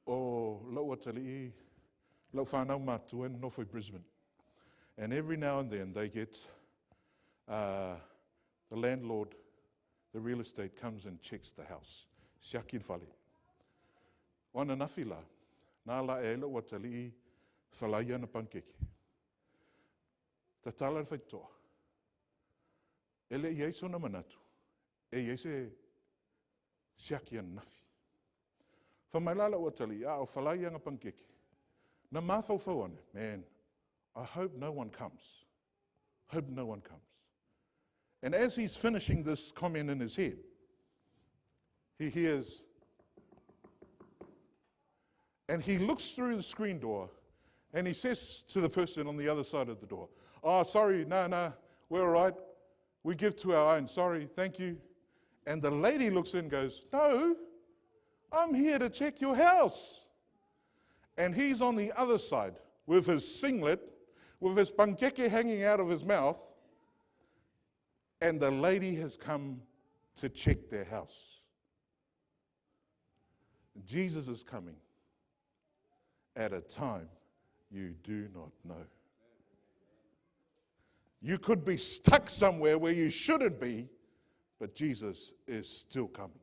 O lou atalii, lau whanau matua e nonofo i Brisbane. And every now and then they get the landlord, the real estate comes and checks the house. Siaki le fale. O ananafi la, na ala ae ai lou atalii falai ana panikeke. Tatala le faitotoa. E le i ai sona manatu, e i ai se siaki ananafi. Fai mai la lou atalii, a o falai ana panikeke, na mafaufau ane, man, I hope no one comes. Hope no one comes. And as he's finishing this comment in his head, he hears, and he looks through the screen door and he says to the person on the other side of the door, Oh, sorry, no, no, we're all right. We give to our own. Sorry, thank you. And the lady looks in and goes, No, I'm here to check your house. And he's on the other side with his singlet, with his panikeke hanging out of his mouth, and the lady has come to check their house. Jesus is coming at a time you do not know. You could be stuck somewhere where you shouldn't be, but Jesus is still coming.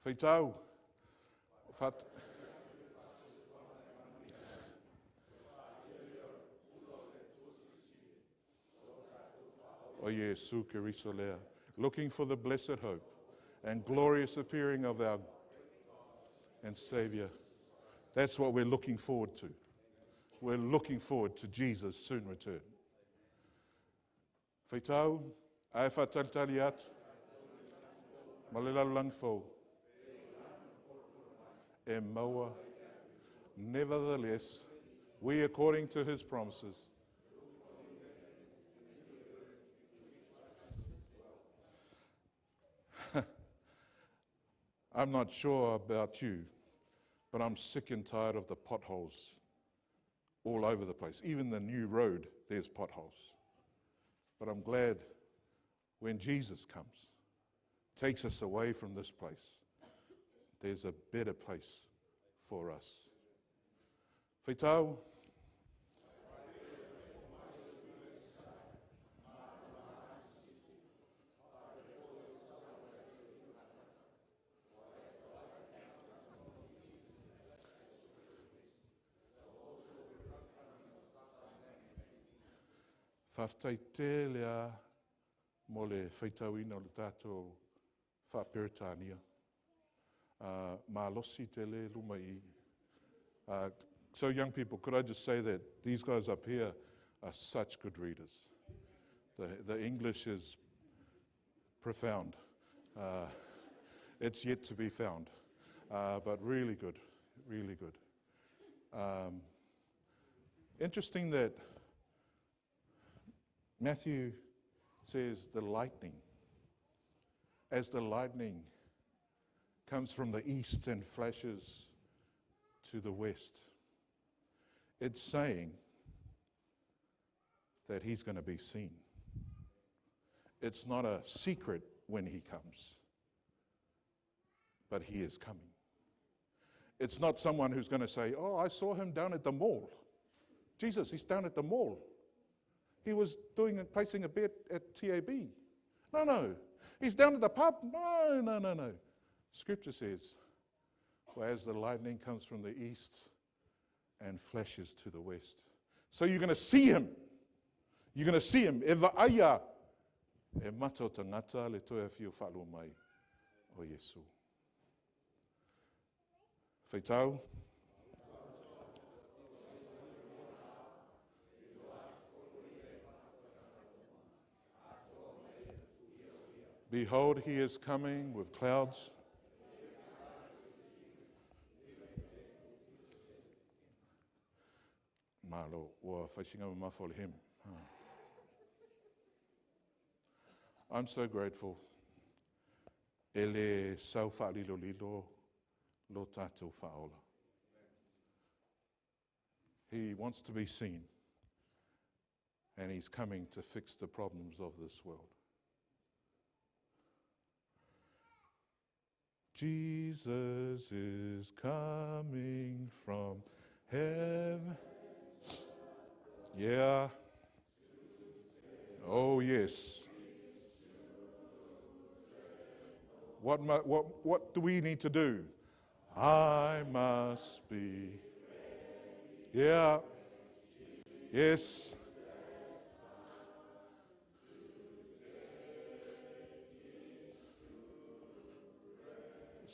Faitau. Fat. O Iesu Keriso lea. Looking for the blessed hope and glorious appearing of our and Savior. That's what we're looking forward to. We're looking forward to Jesus' soon return. Faitau, ae faatalitali atu, ma le lalolagi fou, e maua. Nevertheless, we according to his promises, I'm not sure about you, but I'm sick and tired of the potholes all over the place. Even the new road, there's potholes. But I'm glad when Jesus comes, takes us away from this place, there's a better place for us. Faitau. Faafetai tele a mo le faitauina o le tatou Faa-Peretania. Malosi tele luma i i. So young people, could I just say that these guys up here are such good readers. The English is profound. It's yet to be found, but really good, really good. Interesting that Matthew says the lightning, as the lightning comes from the east and flashes to the west, it's saying that he's going to be seen. It's not a secret when he comes, but he is coming. It's not someone who's going to say, oh, I saw him down at the mall. Jesus, he's down at the mall. He was placing a bet at TAB. No, no. He's down at the pub. No, no, no, no. Scripture says, well, as the lightning comes from the east and flashes to the west. So you're going to see him. You're going to see him. E vaaia E mata o tagata le toe afio faalua mai o Iesu. Faitau. Behold, he is coming with clouds. Malo, ua faisinga mamafa o le hymn. I'm so grateful. E le sau faalilolilo lo tātou faaola. He wants to be seen, and he's coming to fix the problems of this world. Jesus is coming from heaven. Yeah. Oh, yes. What do we need to do? I must be. Yeah. Yes.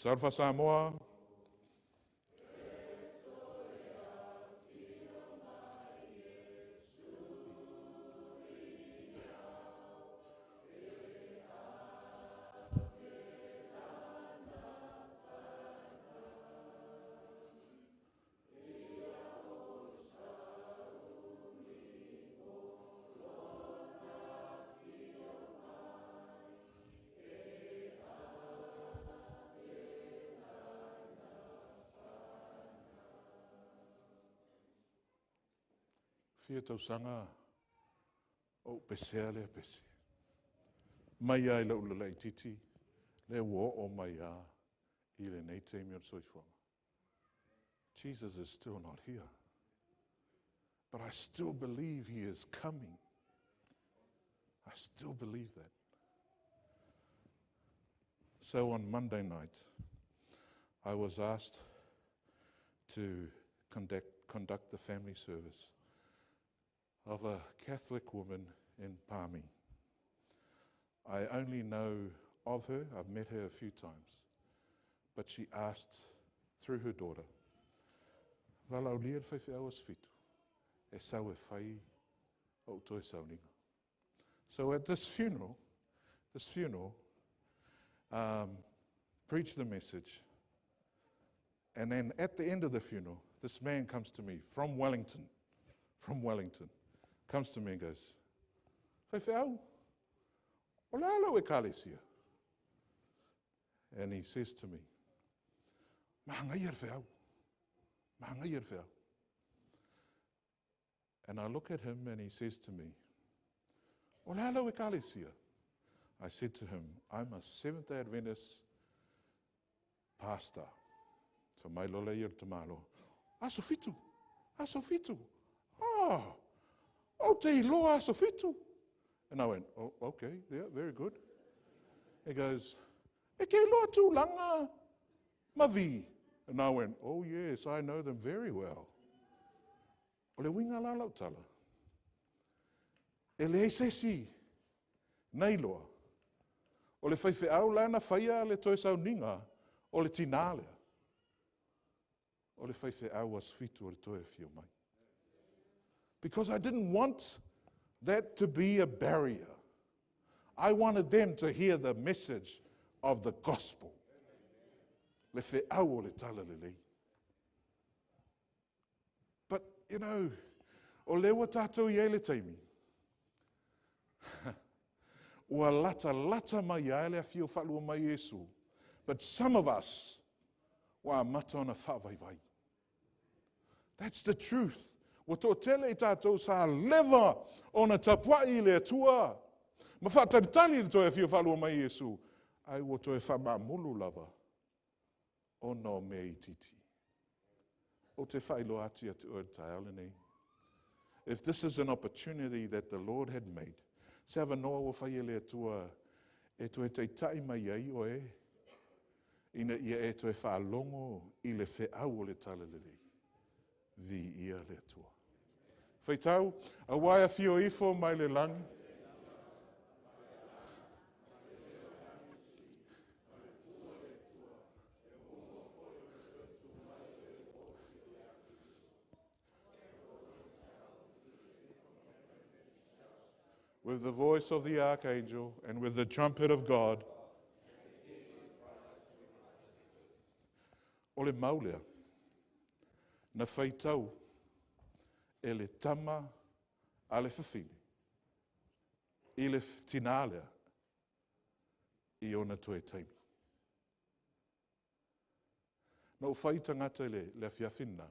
Surfa Samoa. Fia tausanga o pesea lea pese. Mai ai lau lalai titi, le ua o mai a i le nei taimi o le soifuaga. Jesus is still not here. But I still believe he is coming. I still believe that. So on Monday night, I was asked to conduct the family service of a Catholic woman in Palmy. I only know of her, I've met her a few times, but she asked through her daughter, Valaulia le whaiwhiau o fitu, e sau e whai o toi sauninga. So at this funeral, preached the message, and then at the end of the funeral, this man comes to me from Wellington, comes to me and goes, Whaiwhiau, o la lau e kalesia. And he says to me, Mahangai ar wheau, mahangai ar wheau. And I look at him and he says to me, O la lau e kalesia. I said to him, I'm a Seventh-day Adventist pastor. So mai lola i o te malo, Aso fitu, aso fitu. Oh, o te iloa aso fitu. And I went, oh, okay, yeah, very good. He goes, e ke iloa tūlanga mavi. And I went, oh yes, I know them very well. O le winga la lau tala. E le eisesi, nei loa. O le whaiwheau lana whaia le toi sauninga o le tinalea. O le whaiwheau as fitu o le toi whio mai. Because I didn't want that to be a barrier. I wanted them to hear the message of the gospel. Le wheau o le tala lelei. But, you know, o lewa tātou i eile taimi. Ua lata lata mai ae le awhio whalua mai Yesu. But some of us, ua mata ona whaavaivai. That's the truth. Ua tō tele i tātou sa lewa ona tapuai i le atua. Ma whaataritari le toi awhio whalua mai Yesu. Ai ua toi whamamulu lava o no mea i titi. O te whailoa atu atu o te aole nei. If this is an opportunity that the Lord had made, se ava noa ua whai le atua e toe teitai mai ai oe, ina ia e toe whaalongo i le wheau o le talalelei. Vi ia le atua. Whaitau, a waia whio ifo mai le langi. With the voice of the archangel and with the trumpet of God. O le mau lea, na faitau e le tama a le fafine i le tinā lea i ona toe taimi. Na ou fai tagata i le afiafi lena,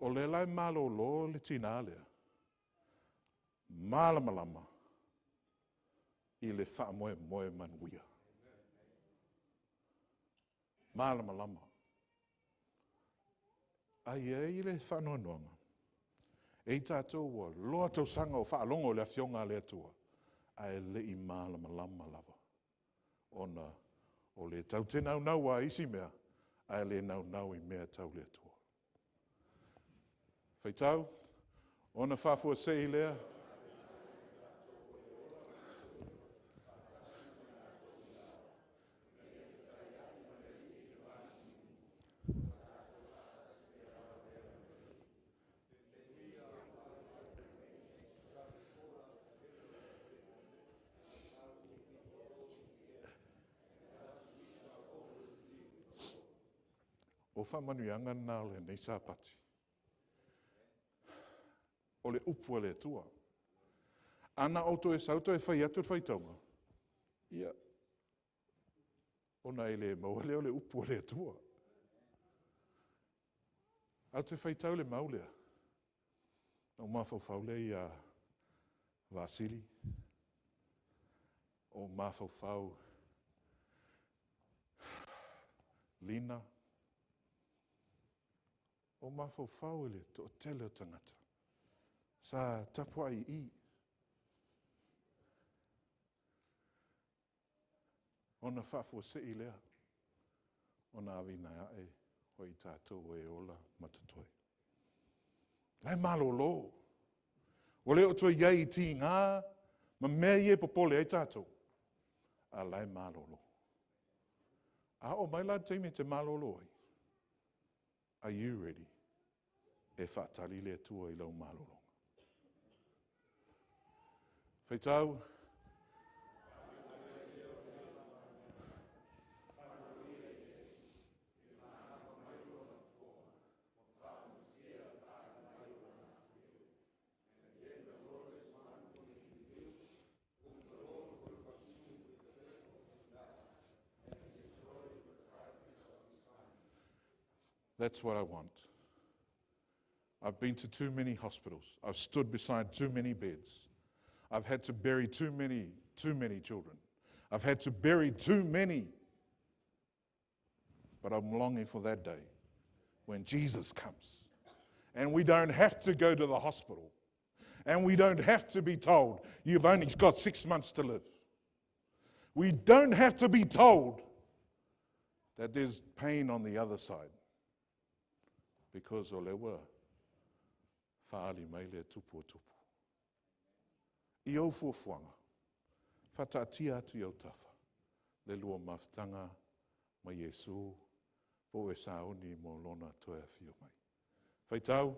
o lea la e malolo le tinā lea, malamalama i le faamoemoe manuia. Malamalama. A i ai le faanoanoaga, e i tatou ua loa tausaga o faalogo i le Afioga a le Atua, ae le i malamalama lava, ona o le tatou te naunau lava i isi mea, ae le naunau i mea tau le Atua. Faitau, ona faafuasei lea. O faamanuiaga na o lenei Sapati. O le upu a le Atua. Ana outou e sau toe fai atu le faitauga, ia, ona e le maua lea o le upu a le Atua. Ae ou te faitau le mau lea, na ou mafaufau lea ia Vasili, o mafaufau Lina, o mafaufau i le toatele o tagata sa tapuai i i, ona faafuasei lea, ona avina ae o i tatou e ola ma totoe. La e malolo. Ua le o toe i ai i tiga ma mea ia e popole ai tatou, a la e malolo. A oo mai la le taimi e te malolo ai, are you ready? E faatali le Atua i lau malologa. Faitau. That's what I want. I've been to too many hospitals. I've stood beside too many beds. I've had to bury too many, too many children. I've had to bury too many. But I'm longing for that day when Jesus comes and we don't have to go to the hospital and we don't have to be told you've only got 6 months to live. We don't have to be told that there's pain on the other side. Because o le ua whaali mai le tupu o tupu. I au fuafuaga, whataatia atu i au tafa, le lua mafutanga ma Iesu, po e sauni mo lona toe awhio mai. Whaitau.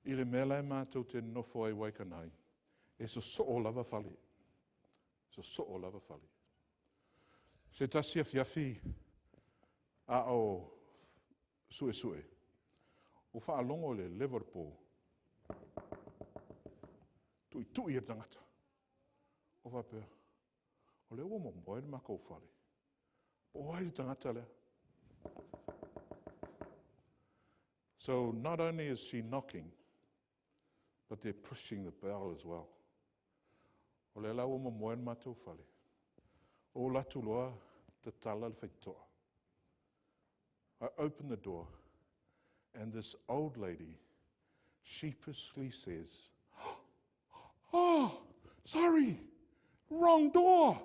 I le mea la e mātou te nofo ai Waikanai, e sosoo lava fale. Sosoo lava fale. Se tasi afiafi a o sue sue, o whaalongo le Liverpool, tui tui e tangata. O whapea, o le ua momoe le mākou fale. O ai le tangata lea. So not only is she knocking, but they're pushing the bell as well. O le lau o momoe mātou fale. O latu loa te tala le whaitoa. I open the door and this old lady sheepishly says, Oh, sorry, Wrong door.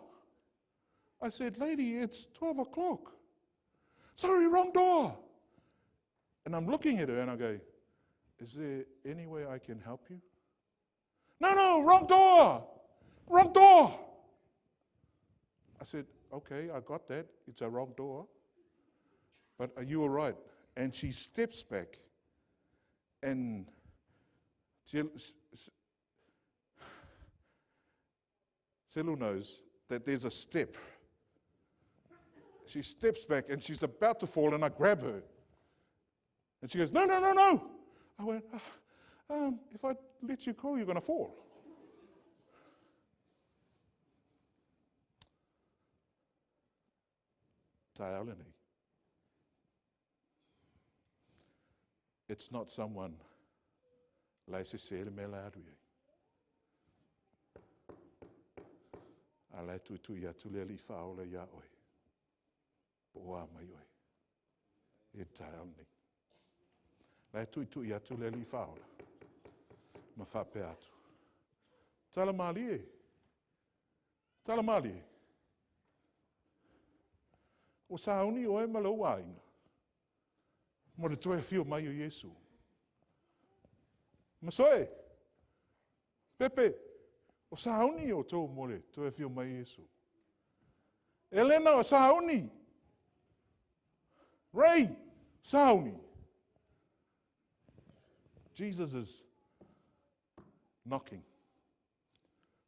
I said, lady, it's 12 o'clock. Sorry, wrong door. And I'm looking at her and I go, is there any way I can help you? No, no, wrong door. Wrong door. I said, okay, I got that. It's a wrong door. But are you all right? And she steps back and Selu knows that there's a step. She steps back and she's about to fall, and I grab her. And she goes, no, no, no, no. I went, if I let you go, you're going to fall. Taealani. It's not someone lai se se le mea aru ai. A lai tui tui atu le ali whaola ia oe. Po a mai oe. E taealani. Lai tui tui atu le ali whaola. Ma whape atu. Tala malie. Tala malie. O sauni oe ma lau ainga. Mo le toe whio mai o Yesu. Masoe, Pepe, o sauni o tō mo le toe whio mai Yesu. Elena o sauni. Ray, sauni. Jesus is knocking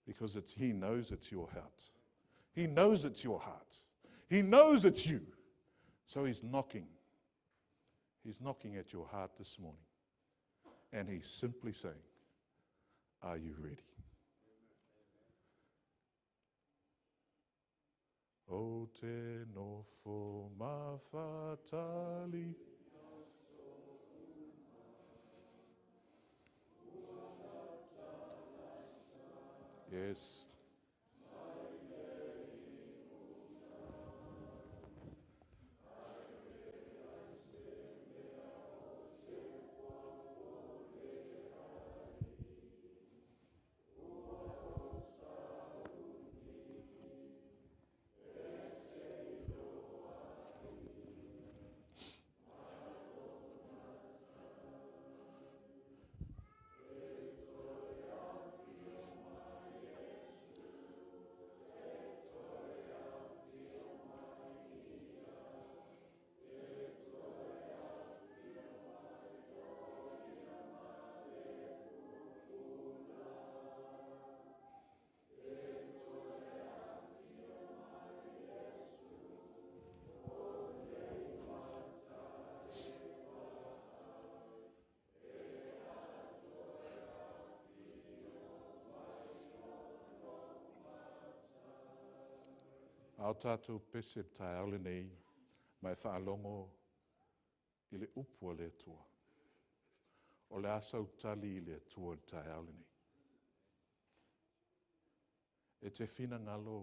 because he knows it's your heart. He knows it's your heart. He knows it's you. So he's knocking. He's knocking at your heart this morning. And he's simply saying, are you ready? O te nofo mawhatali. Yes. Ao tātou pese taeale nei, mai whaalongo i le upu a le Atua. O le asa utali i le Atua le taeale nei. E te whina ngalo,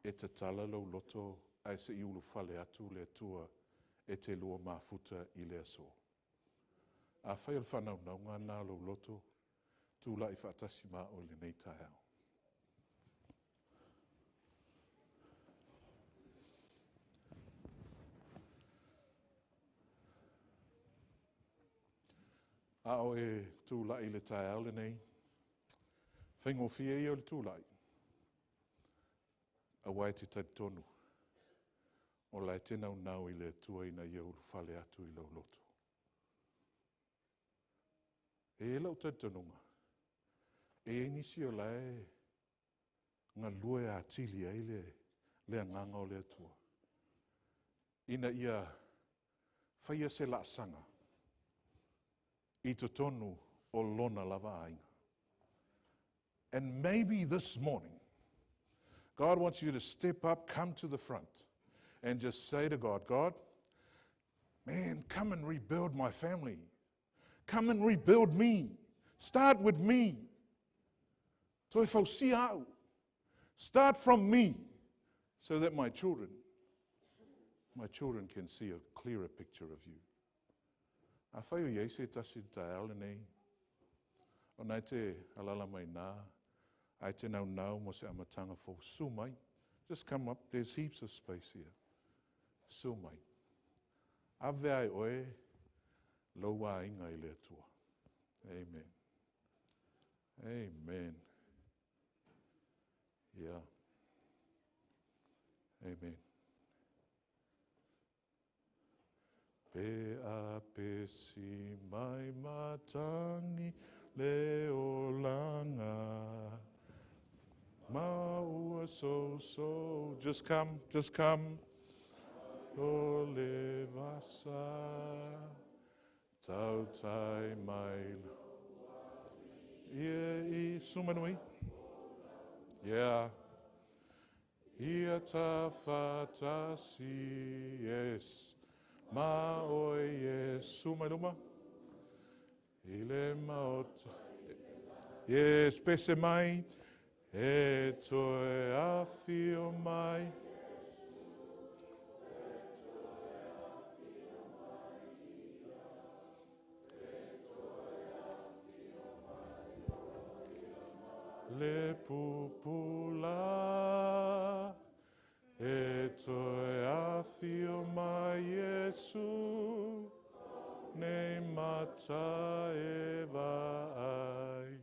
e te tala lau loto, ai se i ulu whale atu le Atua, e te lua mafuta i le aso. A whai o le whanau naunga nā lau loto, tūla i whaatasi mā o le nei taeao. A o e tūlai le taeao le nei, whaingofia ia o le tūlai. A wai te tari tonu, o lai te nau nau i le Atua ina ia ulu whale atu i lau loto. E lau tari tonunga, e nisi o lai ngā lua e atili ai le anganga o le Atua. Ina ia whaia se laasanga, i te tonu o lona lava ainga. And maybe this morning, God wants you to step up, come to the front, and just say to God, God, man, come and rebuild my family. Come and rebuild me. Start with me. Toi fausia au. Start from me so that my children can see a clearer picture of you. A whai o iei se tasi taeale nei. O nei te alala mai nā. Ae te naunau mo se amataga fou. Susu mai. Just come up. There's heaps of space here. Susu mai. Ave ai oe lou aiga i le Atua. Amen. Amen. Yeah. Amen. Pe a pesi mai matangi le olanga. Ma ua so so. Just come, just come. O le vasa. Tautai mai. Ia i sumanui. Yeah. Ia ta fatasi, yes. Ma oe Iesu mai luma. I le maota. Yes, pese mai. E toe afio mai. Le pupula. E toe afio mai Iesu. Nei mata e vaai.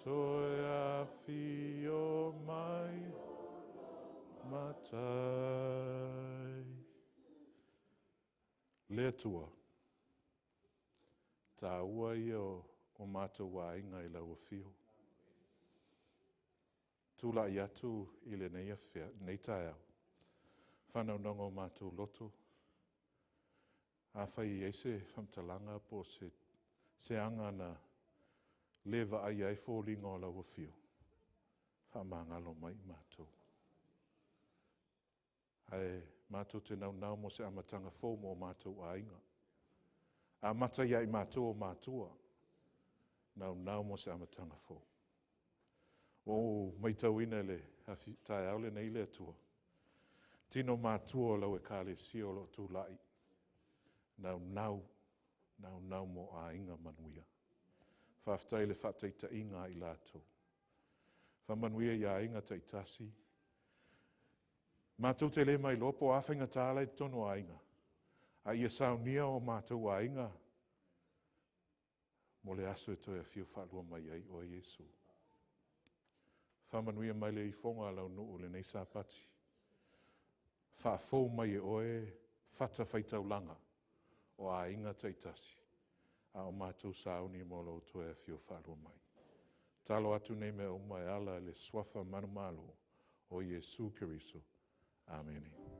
Toe afio mai matai. Le Atua, tāua ia o mātou aiga i lau afio. Tūlaʻi atu i lenei afea, nei taeao. Whanaunonga o mātou loto. A whai i eise whamtalanga po se, se anga na leva ai ai fōlinga o lau afio. Wha mai mātou. Ae mātou te naunau mo se amatanga fō mo mātou aiga. A mata ia i mātou o mātua. Naunau mo se amatanga fō. O maitauina le taeao lenei le Atua. Tino mātua o lau ekalesia o lo tūlaʻi. Naunau, naunau mo aiga manuia. Faafetai le faataitaiga i latou. Faamanuia i aiga taitasi. Matou te le mai loa po o a faigata la i totonu o aiga. A ia saunia o matou aiga mo le aso e toe afio faalua mai ai oe Iesu. Faamanuia mai le ifoga a lau nuu lenei Sapati. Faafou mai e oe fata faitaulaga o aiga taitasi. A o matou sauni mo lou toe afio faalua mai. Talo atu nei mea uma e ala i le suafa manumalo o Iesu Keriso. Amene.